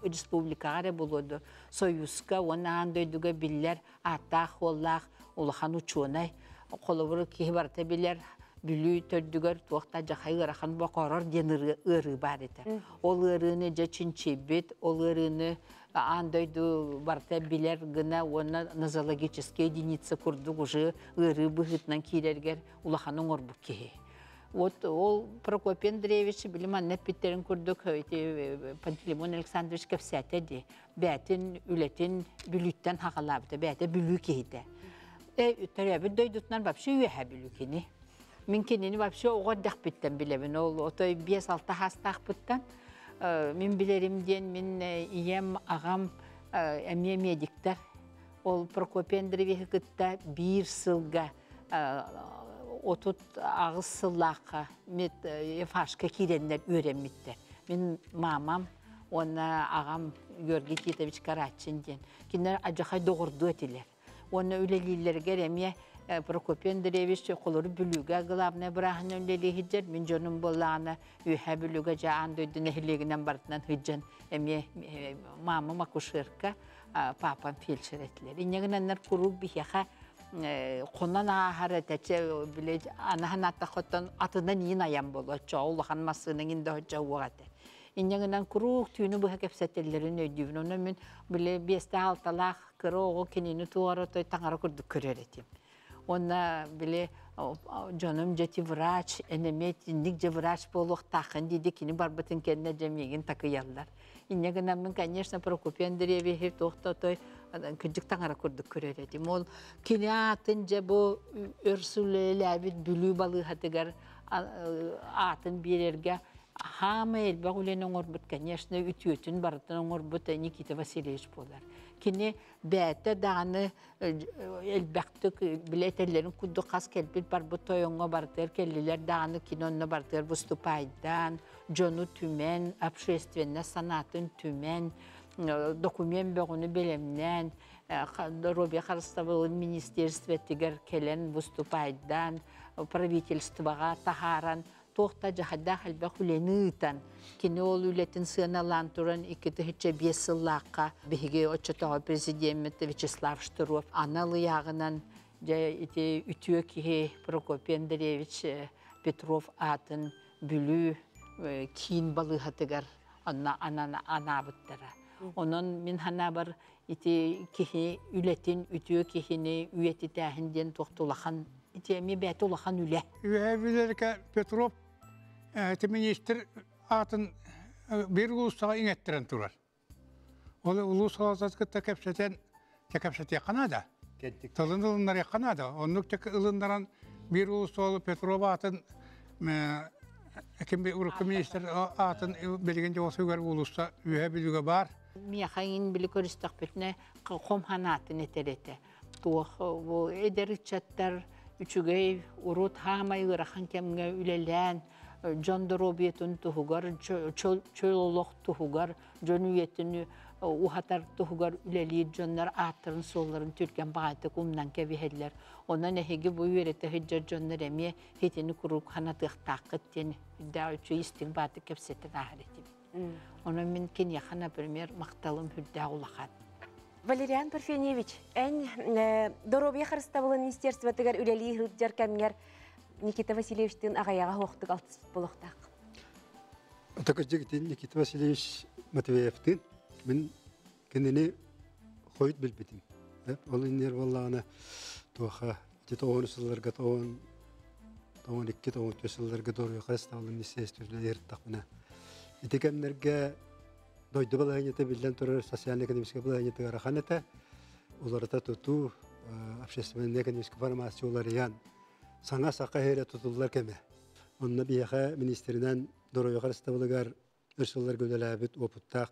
республикаҕа эрэ буолуоду Союзка уонна аан дойдуга биллэр ааттаах уоллаах улахан учуонай холобур киһи барыта билэр Бүлүү төрдүгэр туох да дьахай ыарахан бокорор диэн ыарыы баар этэ. Ол ыарыыны дьэ чинчийбит, ол ыарыыны аан дойду барыта билэр гына уонна нозологическая единица курдук уже ыарыы быһыытынан киирэргэр улахан оҥорбут киһи. Вот ол Прокопий Андреевич били манна эппиттерин курдук ити Пантелеймон Александрович кэпсээтэ дии. Бээтин үлэтин Бүлүүттэн хаҕалаабыта, бээтэ Бүлүү киһитэ. Төрөөбүт дойдутунан вообще үөһэ Бүлүү кини. Мин кинини вообще оҕо эрдэхпиттэн билэбин. Ол отой 5-6 хаастаахпыттан мин билэрим диэн мин ийэм, аҕам эмиэ медиктэр. Ол Прокопий Андреевиһы кытта биир сылга 38 сыллаахха мед ФАшка киирэннэр үөрэммиттэр. Мин мамам уонна аҕам Георгий Титович Карачин диэн. Кинилэр адьахай доҕордуу этилэр. Уонна үлэлииллэригэр эмиэ Прокопий Андреевич холору Бүлүүгэ главное бырааһынан үлэлии сылдьар. Мин дьонум буоллаҕына Үөһээ Бүлүүгэ дьэ аан дойду нэһилиэгинэн барытынан сылдьан эмиэ мамам акушерка, папам фельдшер этилэр. Инньэ гынаннар куруук биһиэхэ хонон ааһар этэ, били анаһан аттахоттон атынан иин айан буолуо, оччоҕо улахан массыынаҥ инде оччо уох этэ. Инньэ гынан куруук түүнү быһа кэпсэтэллэрин өйдүүбүн. Онон мин били биэстээх-алталаах кыра оҕо кинини туора той таҥара курдук көрөр этим. Уонна били дьонум дьэ врач, эн эмиэ итинник дьэ врач буолуохтааххын диди кини барбытын кэннэ дьэ миигин такыйаллар. Инньэ гынаммын, конечно, Прокопий Андреевичи туох да отой кырдьык таҥара курдук көрөр этим. Ол кини аатын дьэ бу өр сыл үлэлээбит Бүлүү балыыһатыгар аатын биэрэргэ хаамай элбэх үлэни оҥорбут, конечно, үтүөтүн барытын оҥорбут Никита Васильевич буолар. Кини бээтэ даҕаны элбэхтик билэ этэллэрин курдук хас кэлбит барбыт тойоҥҥо барытыгар кэллилэр даҕаны кини онно барытыгар выступайдаан, дьону түмэн, общественность санаатын түмэн, документ бөҕөнү бэлэмнээн, доруобуйа харыстабылын министерствотыгар кэлэн выступайдаан, правительствоҕа таһааран, туох да дьаһайдаах элбэх үлэни ыытан, кини ол үлэтин сыаналаан туран 2005 сыллаахха биһиги оччотооҕу президеммит Вячеслав Штыров анал ыйааҕынан дьэ ити үтүө киһи Прокопий Андреевич Петров аатын Бүлүү киин балыыһатыгар онно анаабыттара. Онон мин санаабар ити киһи үлэтин үтүө киһини үйэтитээһин диэн туох улахан ити эмиэ бэйэтэ улахан үлэ. Үөһээ Бүлүүгэ Петров ити министр аатын биир улуустаҕа иҥэттэрэн турар. Ол улуус салалтатын кытта кэпсэтэн кэпсэтиэххэ наада. Тылын ылыннарыахха наада. Оннук ылыннаран биир улуус Петров аатын ким урукку министр аатын билигин дьоҕусугар улууста Үөһээ Бүлүүгэ баар. Миэхэ иҥин били көрүстэхпитинэ хом ханаатын этэр этэ. Туох бу эдэр ыччаттар үчүгэй урут хаамай ыарахан кэмҥэ үлэлээн дьон доруобуйатын туһугар, чөл олох туһугар, дьон үйэтин уһатар туһугар үлэлиир дьоннор ааттарын суолларын түргэн баҕайытык умнан кэбиһэллэр. Онон эһиги бу үөрэтэ сылдьар дьоннор эмиэ хитини куруук ханатыахтааххыт диэн үрдээх үчүгэй истиҥ баатык кэпсэтэн ааһар этибит. Онон мин киниэхэ, например, махталым үрдээх улахан. Валериан Парфеньевич, эн доруобуйа харыстабылын министерствотыгар үлэлии сылдьар кэмҥэр Никита Васильевичтыын аҕайаҕа хуохтук алтыспыт буолуохтаах. Отокождик Никита Васильевич Матвеевтыын мин кинини хойут билбитим. Ол иннигэр буоллаҕына туоха где-то 10 сылларга 12-14 сылларга доруобуйа харыстабылын министерствотыгар ыйыртахпына ити кэмнэргэ дойду балаһыанньата биллэн турар социально-экономическай балаһыанньата ыарахан этэ. Уларыта тутуу, общественно-экономическай формация уларыйан, саҥа саха иһэрэ тутуллар кэмэ. Онно биһиэхэ министринэн доруобуйа харыстабылыгар өр сылларга үлэлээбит опыттаах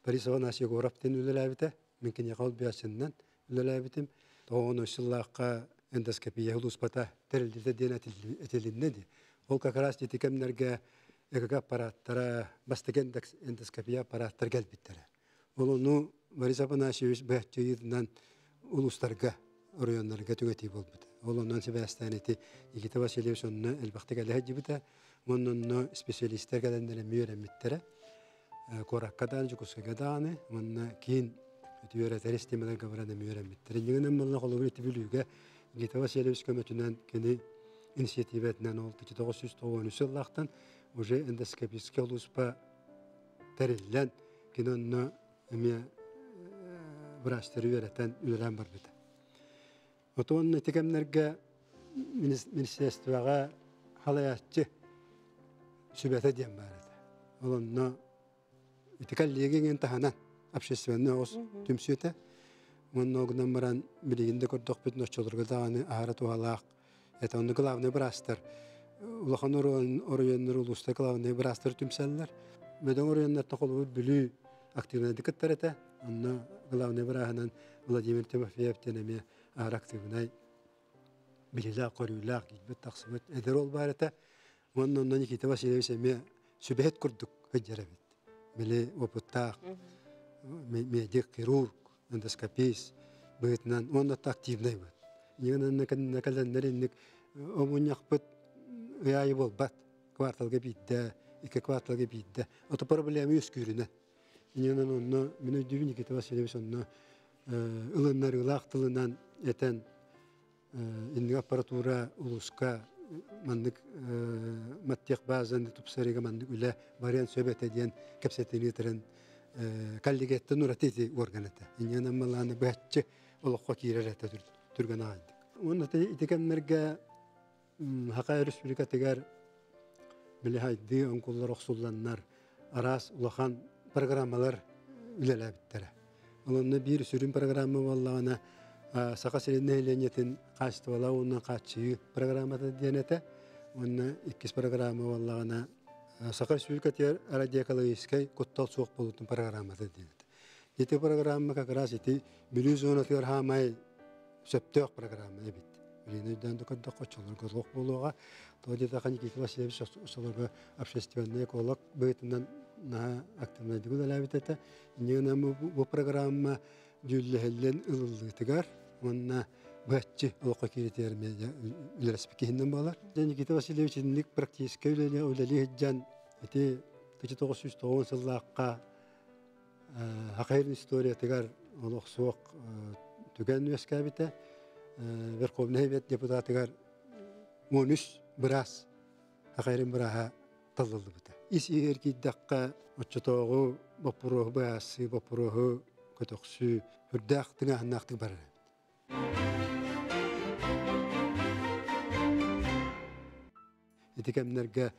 Борис Афанасьевич Егоров диэн үлэлээбитэ. Мин киниэхэ ол бэйэсиннэн үлэлээбитим. Тоҕон сыллаахха эндоскопия улууспата тэрилдите диэн этилиннэ ди. Ол как раз ити кэмнэргэ ЭКГ аппараттара, бастакы эндоскопия аппараттар кэлбиттэрэ. Ол ону Борис Афанасьевич быһаччыйытынан улуустарга, оройуоннарга түҥэтии буолбута. Ол онон сибээстээн ити Никита Васильевич онно элбэхтик элэһэ дьибитэ, уонна онно специалистер кэлэннэр эмиэ үөрэммиттэрэ. Куоракка даҕаны, Дьокуускайга даҕаны, уонна киин үөрэтэр системаларга баран эмиэ үөрэммиттэрэ. Иннигинэн буолла холобур ити Бүлүүгэ Никита Васильевич көмөтүнэн кини инициативатынан ол 1993 сыллаахтан уже эндоскопический улууспа тэриллэн, кини онно эмиэ врачтары үөрэтэн үлэлээн барбыта. Отон ити кэмнэргэ министерствоҕа халайааччы сүбэтэ диэн баар этэ. Ол онно ити коллегиҥин таһынан общественный оҕус түмсүүтэ. Онно гынан баран билигин да көрдөхпүт ноччолорго даҕаны аһара туһалаах. Это онно главный быраастар улахан оройуоннар улууста главный быраастар түмсэллэр. Бөдөҥ оройуоннартан холобур Бүлүү активнайдык кыттар этэ. Онно главный бырааһынан Владимир Тимофеев диэн эмиэ аһара активнай билилээх, көрүүлээх, киирбит тахсыбыт эдэр ол баар этэ. Уонна онно Никита Васильевич эмиэ сүбэһит курдук сылдьар эбит. Били опыттаах медик, хирург, эндоскопист быһыытынан уонна активнай быт. Иннигин кэлэннэр инник омунньахпыт ыйаайы буолбат. Кварталга биирдэ, икки кварталга биирдэ. Ото проблема үөскүүрүнэн. Иннигин онно мин өйдүүбүн Никита Васильевич онно ылыннарыылаах тылынан этэн инник аппаратура улууска маннык маттиэх баазаны тупсарыга маннык үлэ барыан сөп этэ диэн кэпсэтиини ыытарын коллегияттан ураты ити орган этэ. Инньэ малааны быһаччы олоххо киирэр этэ түргэн аҕайдык. Уонна ити кэмнэргэ Хака Республикатыгар били хайдыы оҥкуллар охсулланнар араас улахан программалар үлэлээбиттэрэ. Онно биир сүрүн программа буоллаҕына Саха сирин нэһилиэнньэтин хаачыстыбалаах уонна хааччыйыы программата диэн этэ. Уонна иккис программа буоллаҕына Саха Республикатыгар радиоэкологическай куттал суох буолуутун программата диэн этэ. Ити программа как раз ити Бүлүү зонатыгар хаамай сөптөөх программа эбит. Билигин өйдөөн да көрдөххө, оччолорго суох буолуоҕа. Тоҕо диэтэххэ, Никита Васильевич оччолорго общественный эколог быһыытынан наһаа активнайдык үлэлээбит этэ. Инньэ гынан бу программа дьүүллэһиллэн ылыллыытыгар уонна быһаччы олоххо кииритигэр үлэлэспит киһинэн буолар. Никита Васильевич инник практическай үлэни үлэлии сылдьан ити 1990 сыллаахха Хахайрын историятыгар олох суох түгэн үөскээбитэ. Верховный Совет депутатыгар 13 быраас Хахайрын бырааһа талыллыбыта. Ис иһэр киирдэххэ оччотооҕу боппуруоһу быһаарсыы, боппуруоһу көтөхсүү үрдээх тыҥааһыннаахтык барар эбит. Ити кэмнэргэ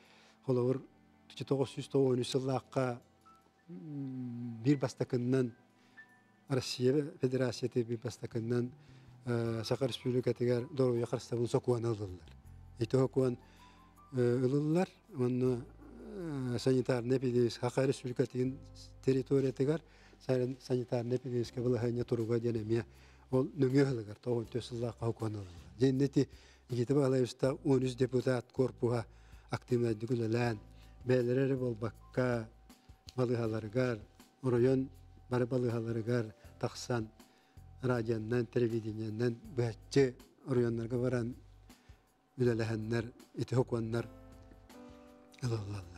холобур 1993 сыллаахха биир бастакыннан Россия Федерацията биир бастакыннан Саха Республикатыгар доруобуйа харыстабылын сокуона ылыллар. Ити сокуон ылыллар уонна санитарный эпидемия Саха Республикатын территориятыгар санитарный эпидемическэй балаһыанньа туруга диэн эмиэ ол нөҥүө сылыгар 94 сыллаахха сокуон ылыллар. Дьэ ити Никита Николаевичта 13 депутат корпуһа активнайдык үлэлээн, бэйэлэрэ эрэ буолбакка балыыһаларыгар, оройуон бары балыыһаларыгар тахсан радионан, телевидениенэн быһаччы оройуоннарга баран үлэлэһэннэр ити сокуоннар ылыллаллар.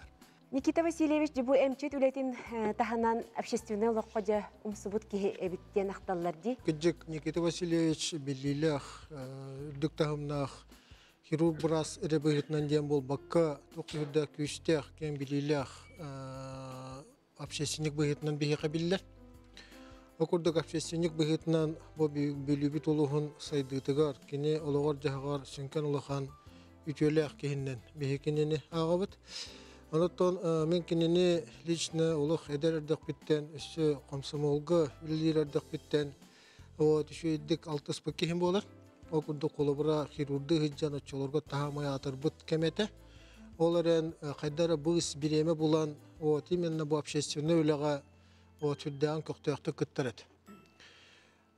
Никита Васильевич бу эмчит үлэтин таһынан общественный олоххо дьэ умсубут киһи эбит диэн ахталлар дии. Кыдьык Никита Васильевич биллиилээх, үрдүк таһымнаах хирург быраас эрэ быһыытынан диэн буолбакка, туох үрдэ күүстээх, киэҥ билиилээх общественник быһыытынан биһиэхэ биллэр. Ол курдук общественник быһыытынан бу Бүлүүбүт улууһун сайдыытыгар, кини олоҕор-дьаһаҕар сүҥкэн улахан үтүөлээх киһиннэн биһи кинини ааҕабыт. Онуттан мин кинини лично олох эдэр эрдэхпиттэн, өссө комсомолга үлэлиир эрдэхпиттэн вот үчүгэйдик алтыспыт киһим буолар. Ол курдук холобура хирурдыы сылдьан оччолорго таһаамай аатырбыт кэм этэ. Ол эрэн хайда эрэ быыс бириэмэ булан, вот именно бу общественный үлэҕэ вот сүрдээҕин көхтөөхтүк кыттар этэ.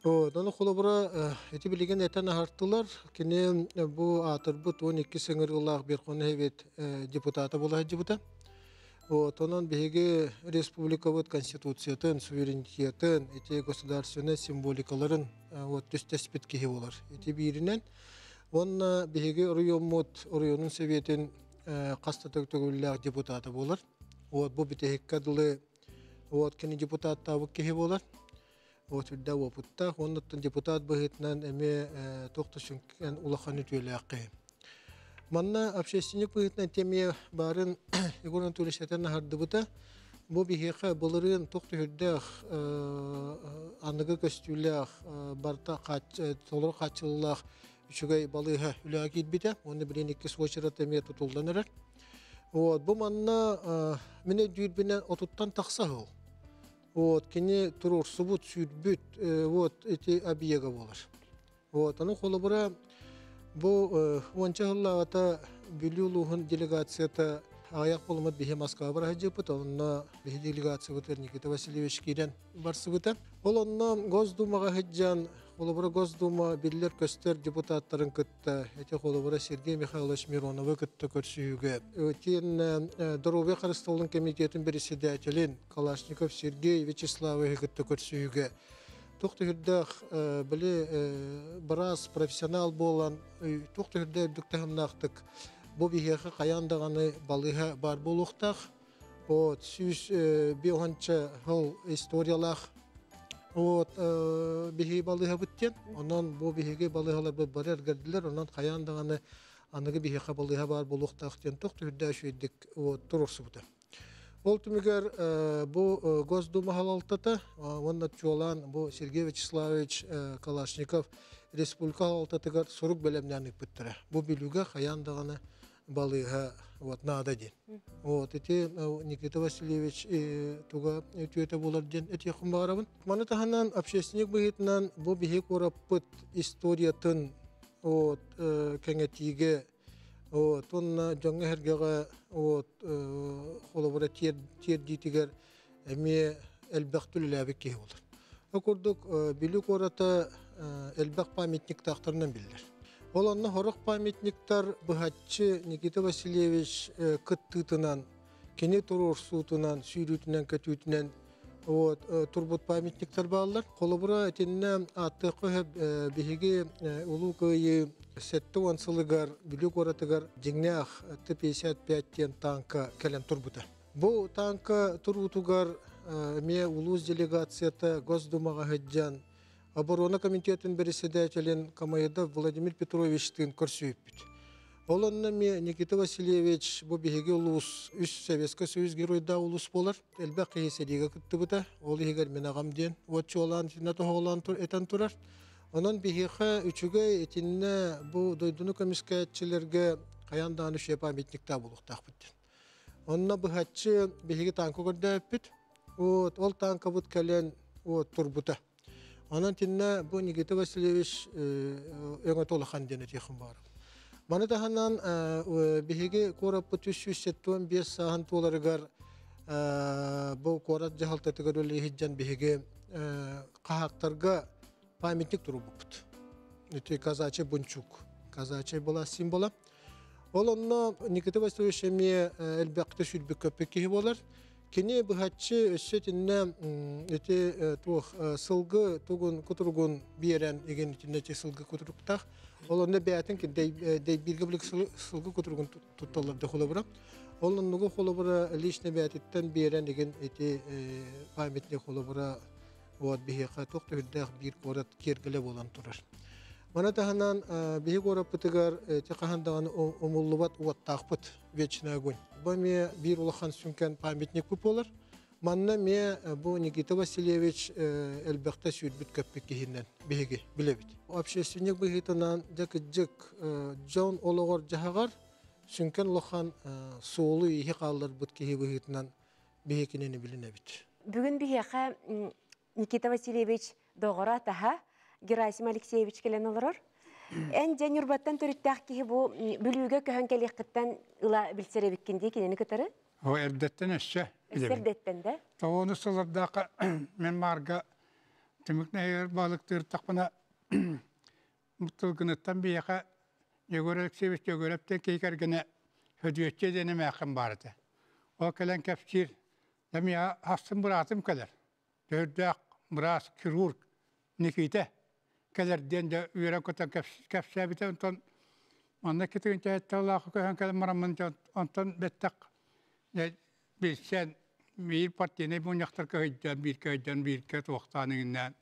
Оны холобура ити билигин этэн аһартылар. Кини бу аатырбыт 12 сыҥырыылаах Верховный Совет депутата буола сылдьыбыта. Вот, онон биһиги республикабыт конституциятын, суверенитетын, ити государственнай символикаларын вот түстэспит киһи болар. Ити бииринэн. Уонна биһиги оройуоммут оройуонун советин хаста төгүллээх депутата болар. Вот бу бүтэһиккэ дылы вот кини депутаттаабыт киһи болар. Вот үрдэ опыттаах, оннуттан депутат быһыытынан эмиэ туох да сүҥкэн улахан үтүөлээх киһи. Манна общественник быһыытынан темия баарын Егор Анатольевич этэн аһардыбыта. Бу биһиэхэ былырыын туох түһүрдээх аныгы көстүүлээх барыта толору хааччыллаах үчүгэй балыыһа үлэҕэ киирбитэ. Уонна билигин иккис уочарат эмиэ тутуллан эрэр. Вот, бу манна мин өйдүүрбүнэн отуттан тахса сыл. Вот, кини туруорсубут, сүүрбүт, вот, ити объега буолар. Вот, ону холобура бу уонча сыллааҕыта Бүлүү улууһун делегацията аҕыйах буолуммут биһи Москва бара сылдьыбыт, онно биһи делегациябытыгар Никита Васильевич киирэн барсыбыта. Ол онно Госдумаҕа сылдьан, холобура Госдума биллэр-көстөр депутаттарын кытта, ити холобура Сергей Михайлович Мироновы кытта көрсүһүүгэ, итиэннэ Доруобуйа харыстабылын комитетын председателин Калашников Сергей Вячеславовиһы кытта көрсүһүүгэ туох да үрдээх били быраас профессионал буолан туох да үрдээх үрдүк таһымнаахтык бу биһиэхэ хайаан даҕаны балыыһа баар буолуохтаах. Вот 150 сыл историялаах вот биһиги балыыһабыт диэн. Онон бу биһиги балыыһаларбыт бары эргэрдилэр. Онон хайаан даҕаны аныгы биһиэхэ балыыһа баар буолуохтаах диэн туох да үрдээх үчүгэйдик вот туруорсубута. Ол түмүгэр бу Госдума халалтата уонна чуолаан бу Сергей Вячеславович Калашников республика халалтатыгар сурук бэлэмнээн ыыппыттара. Бу Бүлүүгэ хайаан даҕаны балыыһа вот наада диэн. Вот ити Никита Васильевич туга үтүөтэ буолар диэн этиэхпин баҕарабын. Маны таһынан общественник быһыытынан бу биһи куораппыт историятын вот кэҥэтиигэ вот уонна дьоҥҥо-сэргэҕэ вот холобура тиэрдиитигэр эмиэ элбэх үлэлээбит киһи буолар. Ол курдук Бүлүү куората элбэх памятниктаахтарынан биллэр. Ол онно сорох памятниктар быһаччы Никита Васильевич кыттыытынан, кини туруорсуутунан, сүүрүүтүнэн-көтүүтүнэн вот турбут памятниктар бааллар. Холобура итиннэ ааттыахха сөп биһиги Улуу Кыайыы 70 сылыгар Бүлүү куоратыгар дьиҥнээх Т-55 диэн тааҥка кэлэн турбута. Бу тааҥка туруутугар эмиэ улуус делегацията Госдумаҕа сылдьан Оборона комитетын председателин Камаедов Владимир Петровичтыын көрсүбүппүт. Ол онно эмиэ Никита Васильевич бу биһиги улуус үс Советскай Союз геройдаах улуус буолар. Элбэх киһи сэриигэ кыттыбыта. Ол иһигэр мин аҕам диэн уот чуолаан итиннэ тоһоҕолоон этэн турар. Онон биһиэхэ үчүгэй итиннэ бу дойдуну көмүскээччилэргэ хайаан даҕаны үчүгэй памятниктаах буолуохтаахпыт диэн. Онно быһаччы биһиги тааҥка көрдөөбүппүт. Вот, ол тааҥкабыт кэлэн вот, турбута. Онон тиннэ бу Никита Васильевич өҥөтө улахан диэн этиэхим баар. Маны таһынан биһиги куораппыт 375 сааһын туоларыгар бу куорат дьаһалтатыгар үлэлиһиддьэн биһиги хаһаактарга памятник турубуппут. Ити казачий бунчук. Казачий была символа. Ол онно Никита Васильевич эмиэ элбэхтэ сүүрбүт көппүт киһи буолар. Кини быһаччы өссө итиннэ ити туох сылгы тугун кутуругун биэрэн игин итиннэ ити сылгы кутуруктаах. Ол онно бэйэтин дэйбииргэ билик сылгы кутуругун тутталлар да холобура. Ол оннугу холобура лично бэйэтиттэн биэрэн игин ити памятник холобура вот биһиэхэ туох да үрдээх биир куорат киэргэлэ буолан турар. Маны таһынан биһи куораппытыгар ити хаһан даҕаны умуллубат уоттаахпыт вечный огонь. Бу эмиэ биир улахан сүҥкэн памятникпыт буолар. Манна эмиэ бу Никита Васильевич элбэхтэ сүүрбүт-көппүт киһинэн биһиги билэбит. Общественник быһыытынан дьэ кырдьык дьон олоҕор-дьаһаҕар сүҥкэн улахан суолу-ииһи хаалларбыт киһи быһыытынан биһи кинини билинэбит. Бүгүн биһиэхэ Никита Васильевич доҕоро атаһа Герасим Алексеевич кэлэн олорор. Эн дьэ Ньурбаттан төрүттээх киһи бу Бүлүүгэ көһөн кэлиэххиттэн ыла билсэр эбиккин дии кинини кытары? О, эрдэттэн өссө Өссө эрдэттэн да? Тоҕуону сыллардаахха мен маарга Түмүк нэһиэр балыктыыртахпына тылгыныттан биһиэхэ Егор Алексеевич Дьөгүөрэптэн киһи кэргэнэ Хөдүөччэ диэн эмээххин баар этэ. Ол кэлэн кэпсиир, эмиэ ахсын быраатым кэлэр. Төрдөөх быраас, хирург Никита кэлэр диэн дьэ үөрэн-көтөн кэпсээбитэ. Онтон манна китигин чаһытталаах көһөн кэлэн бараммын онтон бэттэх билсэн биир партийнай мунньахтар кыһыйдан, биир кыһыйдан, бииргэ туохтаан иҥиннээн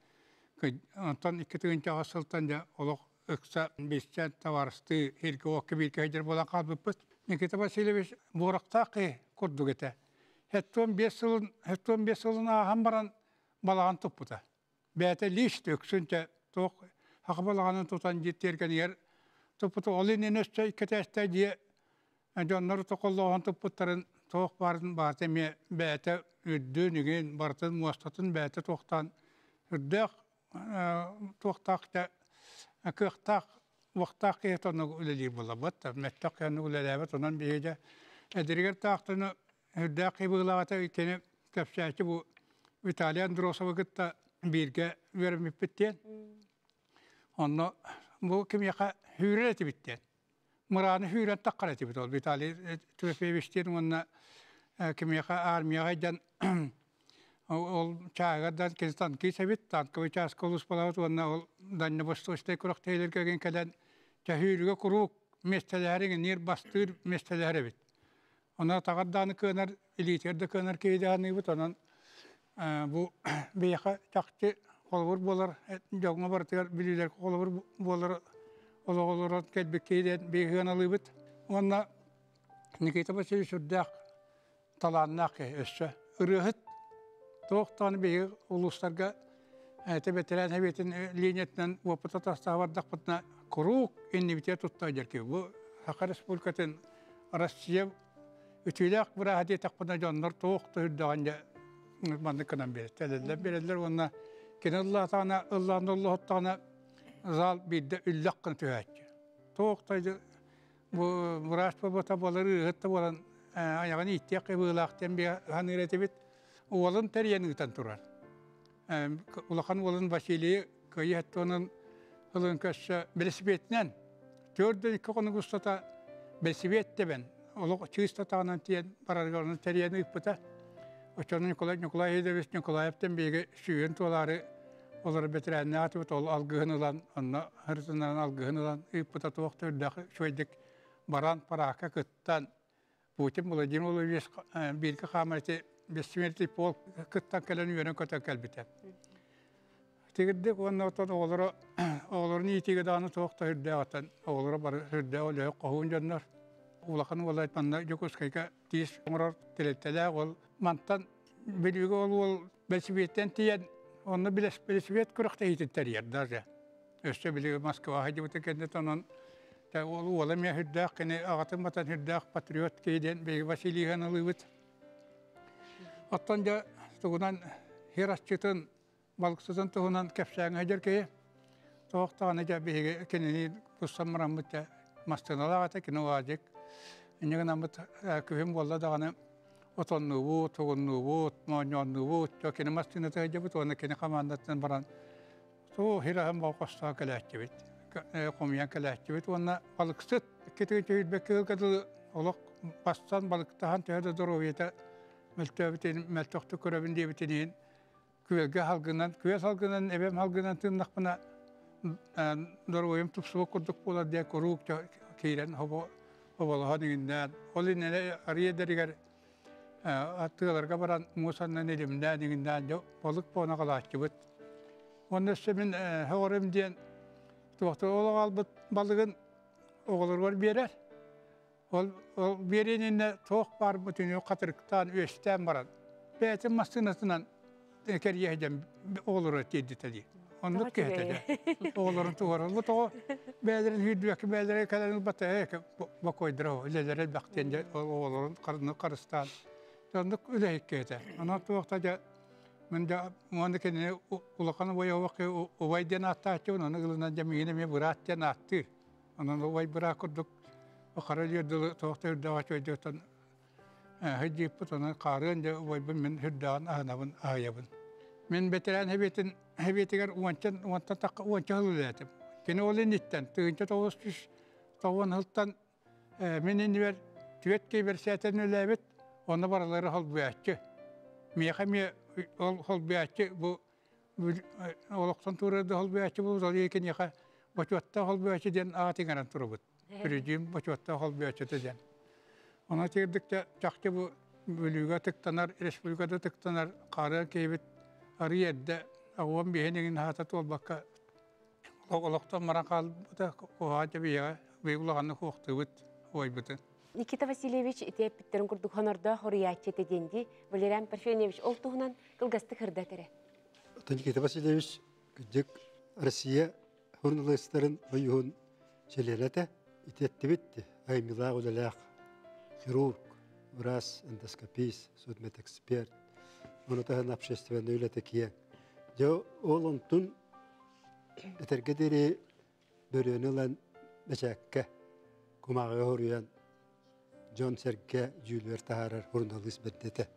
онтон 2008 сылтан дьэ олох ыкса билсэн табаарыстыы сиргэ-уокка бииргэ сылдьар буолан хаалбыппыт. Никита Васильевич буорахтаах киһи курдук этэ. 75 сылын 75 сылын ааһан баран балаҕан туппута. Бэйэтэ лист үксүн туох саха балаҕанын тутан дьиэ тиэргэнигэр туппута. Ол иннинэ өссө икки дьиэ дьоннор токоллооһон туппуттарын туох баарын барыта эмиэ бэйэтэ үрдүн игин барытын муостатын бэйэтэ туохтаан үрдээх туохтаах кыахтаах уохтаах киһи оннук үлэлиир буолабыт мөттөх киһи оннук үлэлээбэт онон биһиги дьэ эдэригэр таахтаны үрдээх киһи быылаҕата кини кэпсээччи бу Виталий Андросовы кытта бииргэ үөрэммиппит диэн онно бу кимиэхэ сүүрэр этибит диэн мырааны сүүрэн таххар этибит ол Виталий Тимофеевич диэн уонна кимиэхэ армияҕа айдан ол чааһыгар да кини танкист эбит танковый чааска улууспалаабыт уонна ол дальневосточнай күрэхтэһиилэргэ кэлэн чаһүүрүгэ куруук миэстэлэһэр иҥниир бастыыр миэстэлэһэр эбит. Онон атаҕар дааны кыанар, илиитигэр да кыанар киһи даҕаныыбыт. Онон бу биһиэхэ чахчы холобур буолар, дьоҥҥо барытыгар бүлүүлэргэ холобур буолар олоҕу олорон кэлбит киһи диэн биһиги сыаналыыбыт. Уонна Никита Васильевич сүрдээх талааннаах киһи өссө ырыаһыт. Туох даҕаны биһиги улуустарга это бэтэрээн сэбиэтин линиятынан уопута тастаах бардахпытына куруук иннибитигэр тутта сылдьар киһи. Бу Саха Республикатын Россия үтүөлээх бырааһа диэтэхпинэ дьоннор туох да үрдэҕин дьэ маннык гынан биэрэллэр биэрэллэр уонна кини ыллаатаҕына ыллаан оллоһуттаҕына зал биирдэ үллэх гына түһээччи. Туох да бу быраас буолбата буолар ыыһыт да буолан айаҕын ииттиэх быылаах диэн саныыр этибит. Уолун тэрийэн ыытан турар. Улахан уолун Василийы Кыайыы Хаттуонун ылын көрсө бэлисипиэтинэн 42 хонук устата бэлисипиэт тэбэн олох чыыстатаҕынан тиийэн барарыгар ону тэрийэн ыыппыта. Оччону Николай Николай Ильич Николаевтан биһиги сүүһүн туолаары олор бэтэрээннээх этибит ол алгыһын ылан онно ырытынан алгыһын ылан ыыппыта туох да үрдээх үчүгэйдик баран параакка кыттан Путин Владимир Владимирович бииргэ хаамар ити бессмертный полк кыттан кэлэн үөрэн-көтөн кэлбитэ. Тигирдик уонна отон оҕолоро оҕолорун иитиигэ даҕаны туох да үрдээх оттон оҕолоро бары үрдээх өлөөх хоһуун дьоннор. Улахан уола манна Дьокуускайга тиис оҥорор тэрилтэлээх ол мантан Бүлүүгэ ол уол бэлисипиэттэн тиийэн онно бэлисипиэт күрэхтэһиитин тэрийэр даже. Өссө били Москваҕа сылдьыбыта кэннэ онон ол уола эмиэ сүрдээх кини аҕатын батан сүрдээх патриот киһи диэн биһиги Василийы ылыыбыт. Оттон дьэ тугунан сир асчытын, балыксытын туһунан кэпсээҥҥэ сылдьар киһи туох даҕаны дьэ биһиги кинини туссан бараммыт дьэ массыыналаах этэ кини УАЗик. Инньэ гынаммыт күһүн буолла даҕаны отоннуубут, тугуннуубут, моонньооннуубут, дьэ кини массыыната сылдьабыт уонна кини хамаандатынан баран Суу хираһын болҕостоо кэлээччибит, хомуйан кэлээччибит уонна балыксыт иккитин түйүлбэккэ ыалга дылы олох бастан балыктаһан төһө да доруобуйата мөлтөөбүтүн мөлтөхтүк көрөбүн диэбитин иһин күөлгэ салгынан күөл салгынан эбэм салгынан тыыннахпына доруобуйам тупсубут курдук буолар диэн куруук киирэн хобо хоболоһон иҥиннээн ол иннинэ арыйа эдэригэр тыаларга баран муус аннын илимнээн иҥиннээн дьэ балык буона халааччыбыт. Уонна өссө мин сөҕөрүм диэн туохта олох албыт балыгын оҕолоругар биэрэр. Ол, ол биэриэн иннинэ туох баар бүтүнү хатырыктаан, үөстээн баран бэйэтин массыынатынан кэрийэ сылдьан оҕолоро тиэрдитэлиир. Оннук киһи этэ. Оҕолорун туһарар. Бу тоҕо бэйэлэрин сүүрдүбэккэ бэйэлэрэ кэлэн ылбата ээ бокуойдара үлэлэрэ элбэх диэн оҕолорун харыстаан оннук үлэһит киһи этэ. Онон туохта дьэ мин дьэ уонна кинини улахан убай оҕо убай диэн ааттааччыбын ону ылынан дьэ миигин эмиэ быраат диэн ааттыыр. Онон убай быраат курдук хара өлүөр дылы туох да үрдээх үчүгэйдик Сылдьыыппыт онон хаарыан дьэ убайбын мин сүрдээҕин аһынабын, аһыйабын. Мен бэтэрээн хэбиэтин хэбиэтигэр уончан уонтан тахха уонча сыл үлэлээтим. Кини ол инниттэн 1990 сылтан мин иннибэр түөрт киһи бэрсээтэн үлэлээбит, онно барылары холбуйааччы. Миэхэ эмиэ ол холбуйааччы бу олохтон туурарда холбуйааччы бу ол киниэхэ бочуоттаах холбуйааччы диэн аат иҥэрэн турабыт. Президиум бочуоттаах холбуйааччыта диэн. Онон тиэрдикчэ чахчы бу Бүлүүгэ тыктанар, республикада тыктанар хаарыан киһибит арый эрдэ аҕуон биэһин иҥин аһата туолбакка олохтон баран хаалбыта куһаҕан дьэ биһиэхэ улаханнык хуохтуубут уойбутун. Никита Васильевич ити эппиттерин курдук хонордоох хоруйааччы этэ диэн дии. Валериан Парфеньевич ол туһунан кылгастык ырдат эрэ. Никита Васильевич кырдьык Россия журналистарын ойуһун чилиэнэ этэ. Итиэттибит айымньылаах үлэлээх хирург, врач, эндоскопист, судмедэксперт, ону таһынан общественнай үлэтэ киэҥ. Дьэ ол онтун этэргэ диэри бөрүөнү ылан бэчээккэ кумааҕыга хоруйан дьон-сэргэ дьүүлүгэр таһаарар суруналыыс бэрдэ этэ.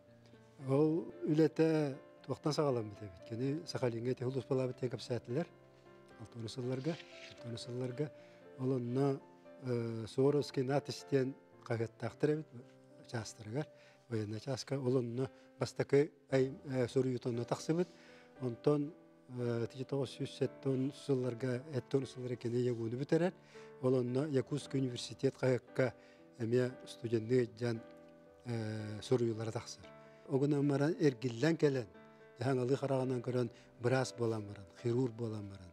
Ол үлэтэ туохтан саҕаламмыт эбит? Кини Сахалиҥҥа ити сулууспалаабыт диэн кэпсээтилэр. Алтуону сылларга, алтуону сылларга. Ол онно Суворовский надпись диэн хаһыаттаахтар эбит чаастарыгар, военнай чааска. Ол онно бастакы суруйуута онно тахсыбыт. Онтон 1970 сылларга, 70 сылларга кини ЯГУну бүтэрэр. Ол онно Якутский университет хаһыакка эмиэ студенныы дьан суруйуулара тахсар. Огунан баран эргиллэн кэлэн, дьаһаҥалыы хараҕынан көрөн быраас буолан баран, хирург буолан баран,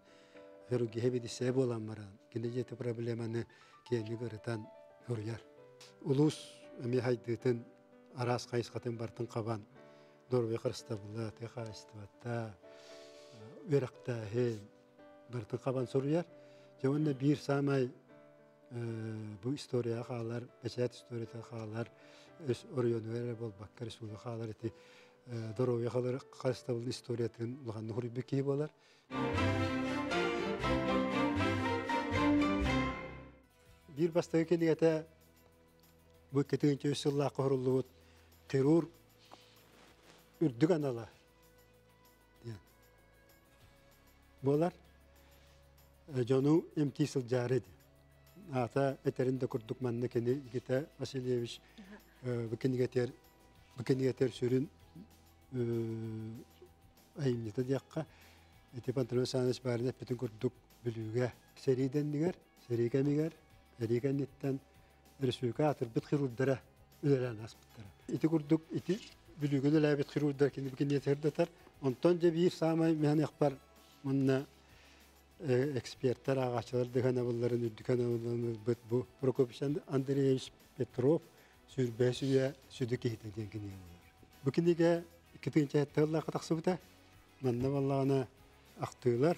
хирургия бидиссе буолан баран, кини дьиэти проблеманы киэҥник ырытан суруйар. Улуус эмиэ хайдыытын араас хайысхатын бартын хабан доруобуйа харыстабыла, тыа хаһаайыстыбата, үөрэхтээһин барытын хабан суруйар. Дьэ уонна биир саамай бу историяҕа хаалар, бэчээт историята хаалар, оройуонугар эрэ буолбакка республика хаалар ити доруобуйа харыстабылын историятын улаханнык хуруйбут киһи буолар. Биир бастакы кинигэтэ бу 2 сыллаахха хоруллубут хирург үрдүк анала диэн буолар. Дьону эмтии сылдьаары диэн. Аата этэрин да курдук манна кини Никита Васильевич бу кинигэтигэр бу кинигэтигэр сүрүн айымньыта диэххэ ити Пантелеймон Александрович баарын эппитин курдук Бүлүүгэ сэрии дэннигэр, сэрии кэмигэр, сэрии кэнниттэн республика аатырбыт хирурдара үлэлээн ааспыттара. Ити курдук ити Бүлүүгэ үлэлээбит хирурдар кини киниэт сырдатар. Онтон дьэ биир саамай миһаныахпар манна эксперттэр ааҕааччылар дыһанабылларын үрдүк анабылларын бу Прокопий Андреевич Петров сүүрбэһис үйэ сүдү киһитэ диэн кинигэ буолар. Бу кинигэ 2007 сыллаахха тахсыбыта. Манна буоллаҕына ахтыылар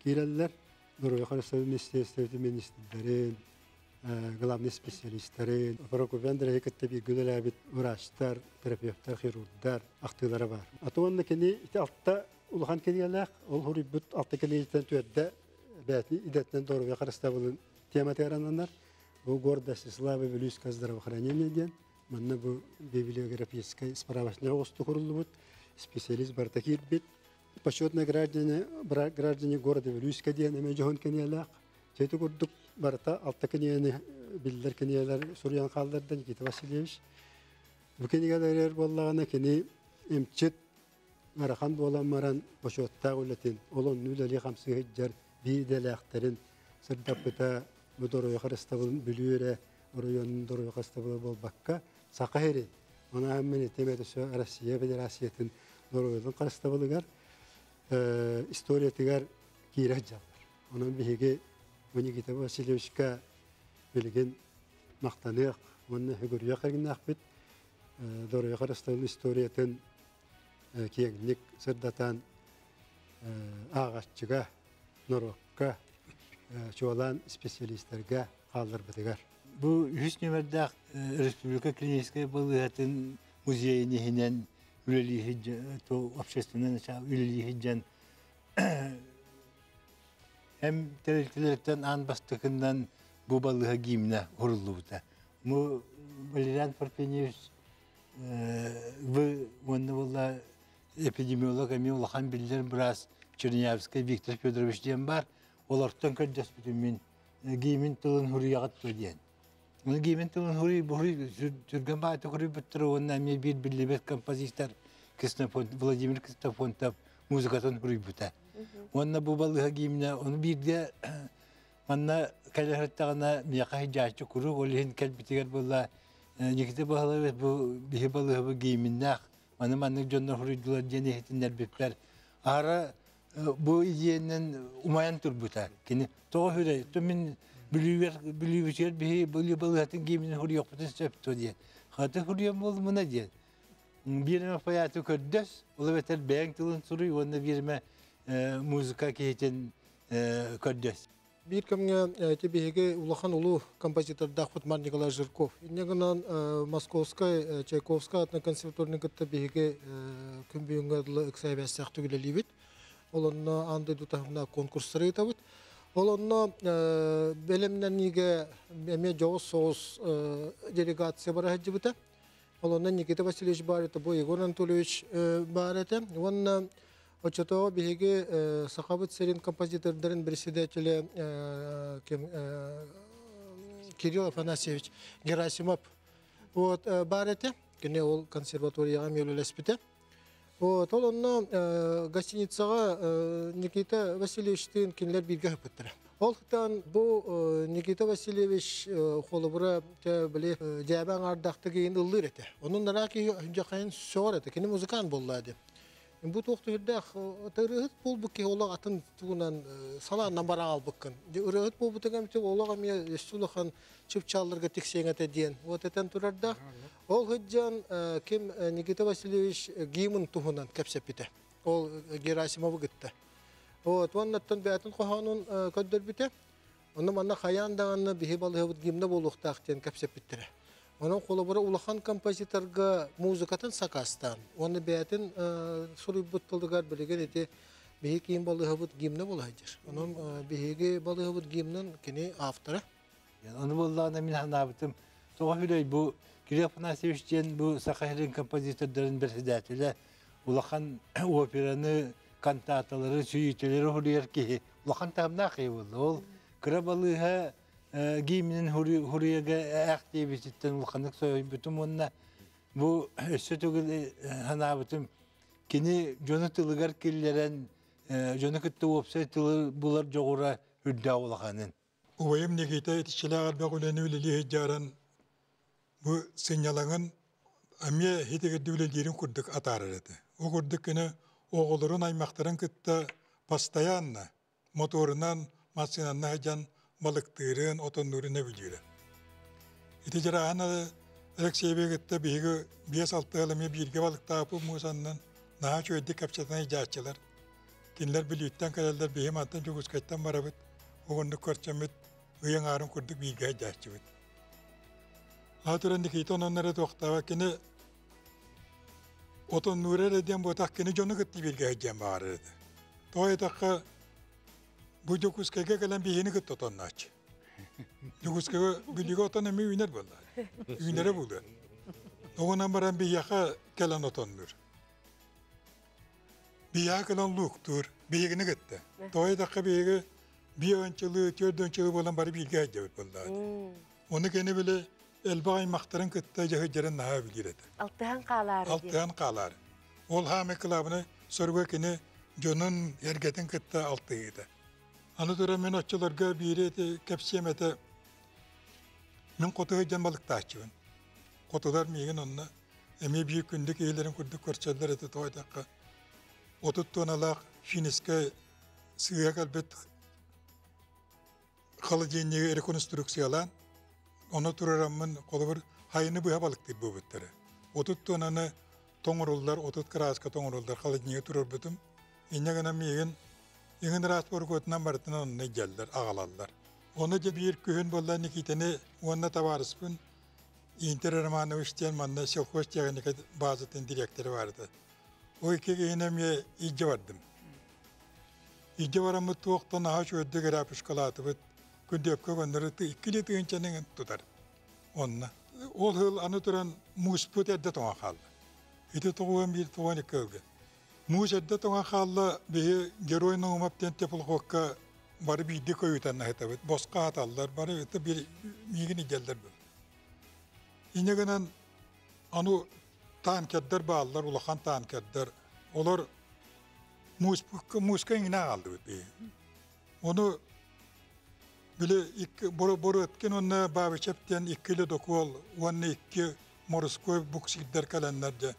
киирэллэр. Доруобуйа харыстабыл министиэристибэтин министрдэрин, главный специалистарын, Прокопий Андреевы кытта бииргэ үлэлээбит врачтар, терапевтар, хирургдар ахтыылара бар. Аты уонна кини ити алта улахан кинигэлээх, ол хуруйбут алта кинигиттэн түөрдэ бэйэтин идэтинэн доруобуйа харыстабылын тематыгар ананар. Бу гордость и слава Вилюйского здравоохранения диэн. Манна бу библиографическай справочник оҕусту куруллубут, специалист барыта киирбит. Почетные граждане, граждане города Вилюйска диэн эмэ дьоһун кинигэлээх. Ити курдук барыта алта кинигэни биллэр кинигэлэр суруйан хаалларда Никита Васильевич. Бу кинигэлэригэр буоллаҕына кини эмчит ыарахан буолан баран бочуоттаах үлэтин, ол онну үлэлии хамсыы сылдьар биир идэлээхтэрин сырдаппыта бу доруобуйа харыстабылын Бүлүү эрэ оройуонун доруобуйа харыстабыла буолбакка Саха сирин, ону мен этим өссө Россия Федерациятын доруобуйатын харыстабылыгар историятыгар киирэ сылдьаллар. Онон биһиги Никита Васильевичка билигин махтаныах уонна сүгүрүйүөх эргиннээхпит. Доруобуйа харыстабылын историятын киэҥник сырдатан ааҕааччыга, норуокка, чуолаан специалистарга хаалларбытыгар. Бу үһүс нүөмэрдээх республика клиническэй балыыһатын музейын иһинэн үлэлии общественный начало үлэлии сылдьан эм тэрилтэлэриттэн аан бастакыннан бу балыыһа гимнэ уруллубута. Бу Валериан Парфеньевич вы уонна буолла Эпидемиолог эми улахан биллэр быраас Чернявскай Виктор Федорович диэн бар. Олортон көрдөспүтүм мин гимин тылын хуруйаҕыт дуо диэн. Оны гимин тылын хуруй буруй түргэн бааты хуруйбуттар уонна эмиэ биир биллибэт композитор Владимир Ксенофонтов музыкатын хуруйбута. Уонна бу балыыһа гимнэ оны бииргэ манна кэлэһэртэҕинэ миэхэ дьааччы курук ол иһин кэлбитигэр буолла Никита Баһылаевич бу биһи балыыһабы гиминнээх маны маннык дьоннор хуруйдулар диэн иһитиннэрбиппэр аара бу идиэнэн умайан турбута. Кини тоҕо хүрэй, то мин бүлүүбүтүгэр биһи бүлүү балыыһатын гимнин хуруйуохпутун сөп дуо диэн. Хата хуруйан буолмуна диэн. Биир эмэ фаяты көрдөс, ол эбэтэр бэйэҥ тылын суруй уонна биир эмэ музыка киһитин көрдөс. Биир кэмҥэ ити биһиги улахан улуу композитордаахпыт Мар Николай Жирков. Инньэ гынан Московскай, Чайковскай атынан консерваторияны кытта биһиги күн бүгүҥҥэ дылы ыкса эбээстээх үлэлиибит. Ол онно аан дойду таһымнаах конкурстары ыытабыт. Ол онно бэлэмнэниигэ эмиэ дьоҕус соҕус делегация бара сылдьыбыта. Ол онно Никита Васильевич баар этэ, бу Егор Анатольевич баар этэ. Уонна оччотооҕу биһиги Сахабыт сирин композитордарын председателэ Кирилл Афанасьевич Герасимов вот баар этэ. Кини ол консерваторияҕа эмиэ үлэлэспитэ. Вот, ол онно гостиницаҕа Никита Васильевичтыын кинилэр бииргэ ыһыппыттара. Ол хытан бу Никита Васильевич холобура били дьээбэ аҥаардахтык иин ыллыыр этэ. Онон наraa киһи дьахайын сөҕөр этэ. Кини музыкант буолла диэн. Бу туох түһүрдээх ырыаһыт буолбут киһи олох атын тугунан салааннан баран албыккын. Ырыаһыт буолбутуҥ эмти олох эмиэ өссө улахан чыпчаалларга тиксиэҥ этэ диэн. Вот этэн турардаах. Ол сылдьан ким Никита Васильевич гимн туһунан кэпсэппитэ. Ол Герасимовы кытта. Вот, уоннаттан бэйэтин хоһоонун көрдөрбүтэ. Онно манна хайаан даҕаны биһи балыһабыт гимна буолуохтаах диэн кэпсэппиттэрэ. Онон холобура улахан композиторга музыкатын сакаастаан, уонна бэйэтин суруйбут тылыгар билигин ити биһи киин балыһабыт гимна буола сылдьар. Онон биһиги балыһабыт гимнын кини автора. Ону буоллаҕына мин санаабытым, тоҕо хүлэй бу Кирилл Афанасьевич диэн бу Саха сирин композитордарын председателэ улахан операны, кантаталары, сүүйүтэлэри хуруйар киһи улахан таһымнаах киһи буолла. Ол кыра балыыһа гимнин хуруйага ээх диэбититтэн улаханнык сойбутум уонна бу өссө төгүл санаабытым кини дьону тылыгар киллэрэн дьону кытта уопсай тылы булар дьоҕура үрдээх улаханын. Убайым Никита итиччилээх элбэх үлэни үлэлии сылдьаран бу сынньалаҥын эмиэ хитигирди үлэлиирин курдук атаарар этэ. Ол курдук кини оҕолорун аймахтарын кытта постоянно моторунан, массыынанан сылдьан балыктыырын, отоннуурун өбүлүүрэ. Ити дьарааһын Алексеевы кытта биһиги 5-6 ыал эмиэ бииргэ балыктааппыт муусаннан наһаа үчүгэйдик кэпсэтэн илдьээччилэр. Кинилэр Бүлүүттэн кэлэллэр, биһи мантан Дьокуускайтан барабыт. Угуннук көрсөммүт ый аҥаарын курдук бииргэ сылдьааччыбыт. Аатыран Никита онон эрэ туохтааба кини отоннуура эрэ диэн буотах кини дьону кытта бииргэ сылдьыан баҕарар этэ. Тоҕо диэтэххэ бу Дьокуускайга кэлэн биһини кытта отоннооччу. Дьокуускайга Бүлүүгэ отон эмиэ үүнэр буолла. Үүнэрэ буолуо. Оҕунан баран биһиэхэ кэлэн отоннуур. Биһиэхэ кэлэн лууктуур, биһигини кытта. Тоҕо диэтэххэ биһиги биир ончылыы, түөрт ончылыы буолан бары бииргэ сылдьабыт буоллаҕа. Ону кини били элбэх аймахтарын кытта дьаһыйдарын наһаа билир этэ. Алтыһан хаалаары. Алтыһан хаалаары. Ол хаамай кылаабына соруга кини дьонун эргэтин кытта алтыһыыта. Аны туран мен оччолорго биири эти кэпсиэм этэ. Мин хоту сылдьан балыктааччыбын. Хотулар миигин онно эмиэ биир күндү киһилэрин курдук көрсөллөр этэ тоҕо диэххэ 30 туоналаах финискэ сыыһа кэлбит холодильнигы реконструкциялаан ону турараммын холобур хайыны быһа балыктыыр буолбуттара. 30 туонаны тоҥоруллар, 30 кырааска тоҥоруллар холодильнига турарбытым. Инньэ гынан миигин иҥин ыраас борукуотунан барытын онно илдьэллэр, аҕалаллар. Ону дьэ биир күһүн буолла Никитаны уонна табаарыспын Интер Романович диэн манна сельхозтехника базатын дириэктэрэ баар этэ. Ол икки киһини эмиэ илдьэ бардым. Илдьэ бараммыт туохтан наһаа үчүгэйдик ряпушкалаатыбыт. Күндүөпкэ көннөрү иккилии тыһыынчаны тутар. Онно. Ол сыл аны туран мууспут эрдэ тоҥон хаалла. Ити 91 92 ылга. Муус эрдэ тоҥон хаалла, биһи Герой Наумов диэн теплоходка бары биирдии көйүтэн аһытабыт. Босхо аһаталлар, бары это бир миигин идэллэр бу. Инньэ гынан аны танкердар бааллар, улахан танкердар. Олор мууска иҥинэ аҕаллыбыт биһи. Ону били икки Боруоткин уонна Бабичев диэн икки ледокол уонна икки морской буксирдар кэлэннэр дьэ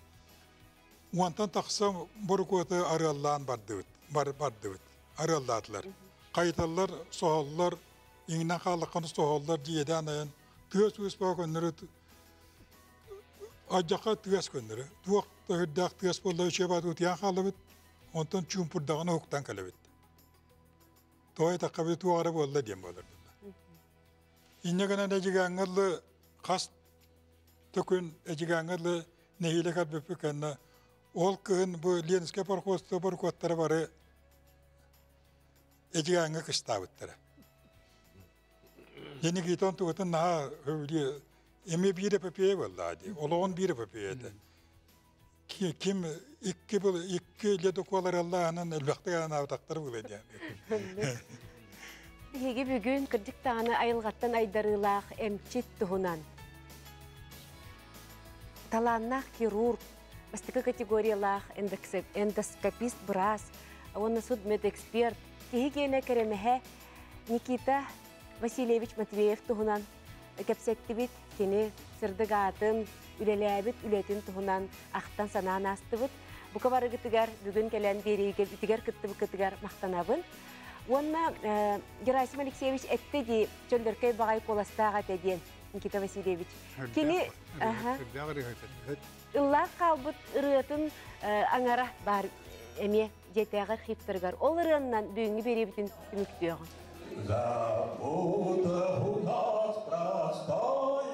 уонтан тахса борукуоты арыаллаан бардыбыт, бар, бардыбыт, арыаллаатылар. Хайыталлар, соһоллор, иҥинэн хааллаххына соһоллор дьиэдээн айан тыас-уус баа көннөрү алдьархай тыас көннөрү. Туох да үрдээх тыас буолла үчүгэй баат утуйан хааллыбыт, онтон чуумпурдаҕына уһуктан кэлэбит. Тоҕо этахха били туох эрэ буолла диэн буолар. Инньэ гынан Эдьигээҥҥэ ыллы хас да күн Эдьигээҥҥэ ыллы нэһиилэ кэлбиппит кэннэ ол кыһын бу Ленскэй пароходство борукуоттара бары Эдьигээҥҥэ кыстаабыттара. Дьэ Никита онтугутун наһаа сөбүлүү эмиэ биир эпопея буоллаҕа дии. Олоҕун биир эпопея этэ. Ким икки был икки ледокол араллааһынан элбэхтик анаабатахтар буолуо диэн. Биһиги бүгүн кырдьык даҕаны айылҕаттан айдарыылаах эмчит туһунан талааннаах хирург, бастакы категориялаах эндоскопист быраас уонна судмедэксперт, киһи гиэнэ кэрэмэһэ Никита Васильевич Матвеев туһунан кэпсэттибит. Кини сырдык аатын, үлэлээбит үлэтин туһунан ахтан санаан аастыбыт. Бука барыгытыгар бүгүн кэлэн биэриигэ кыттыбыккытыгар махтанабын. Уонна Герасим Алексеевич этте дии, чөллөркөй баҕай куоластаах этэ диэн Никита Васильевич. Кини ыллаах хаалбыт ырыатын аҥара баар эмиэ дьиэтээҕи архивтарыгар. Ол ырыаннан бүгүҥҥү биэриибитин түмүктүөҕүм. Забота у нас простая.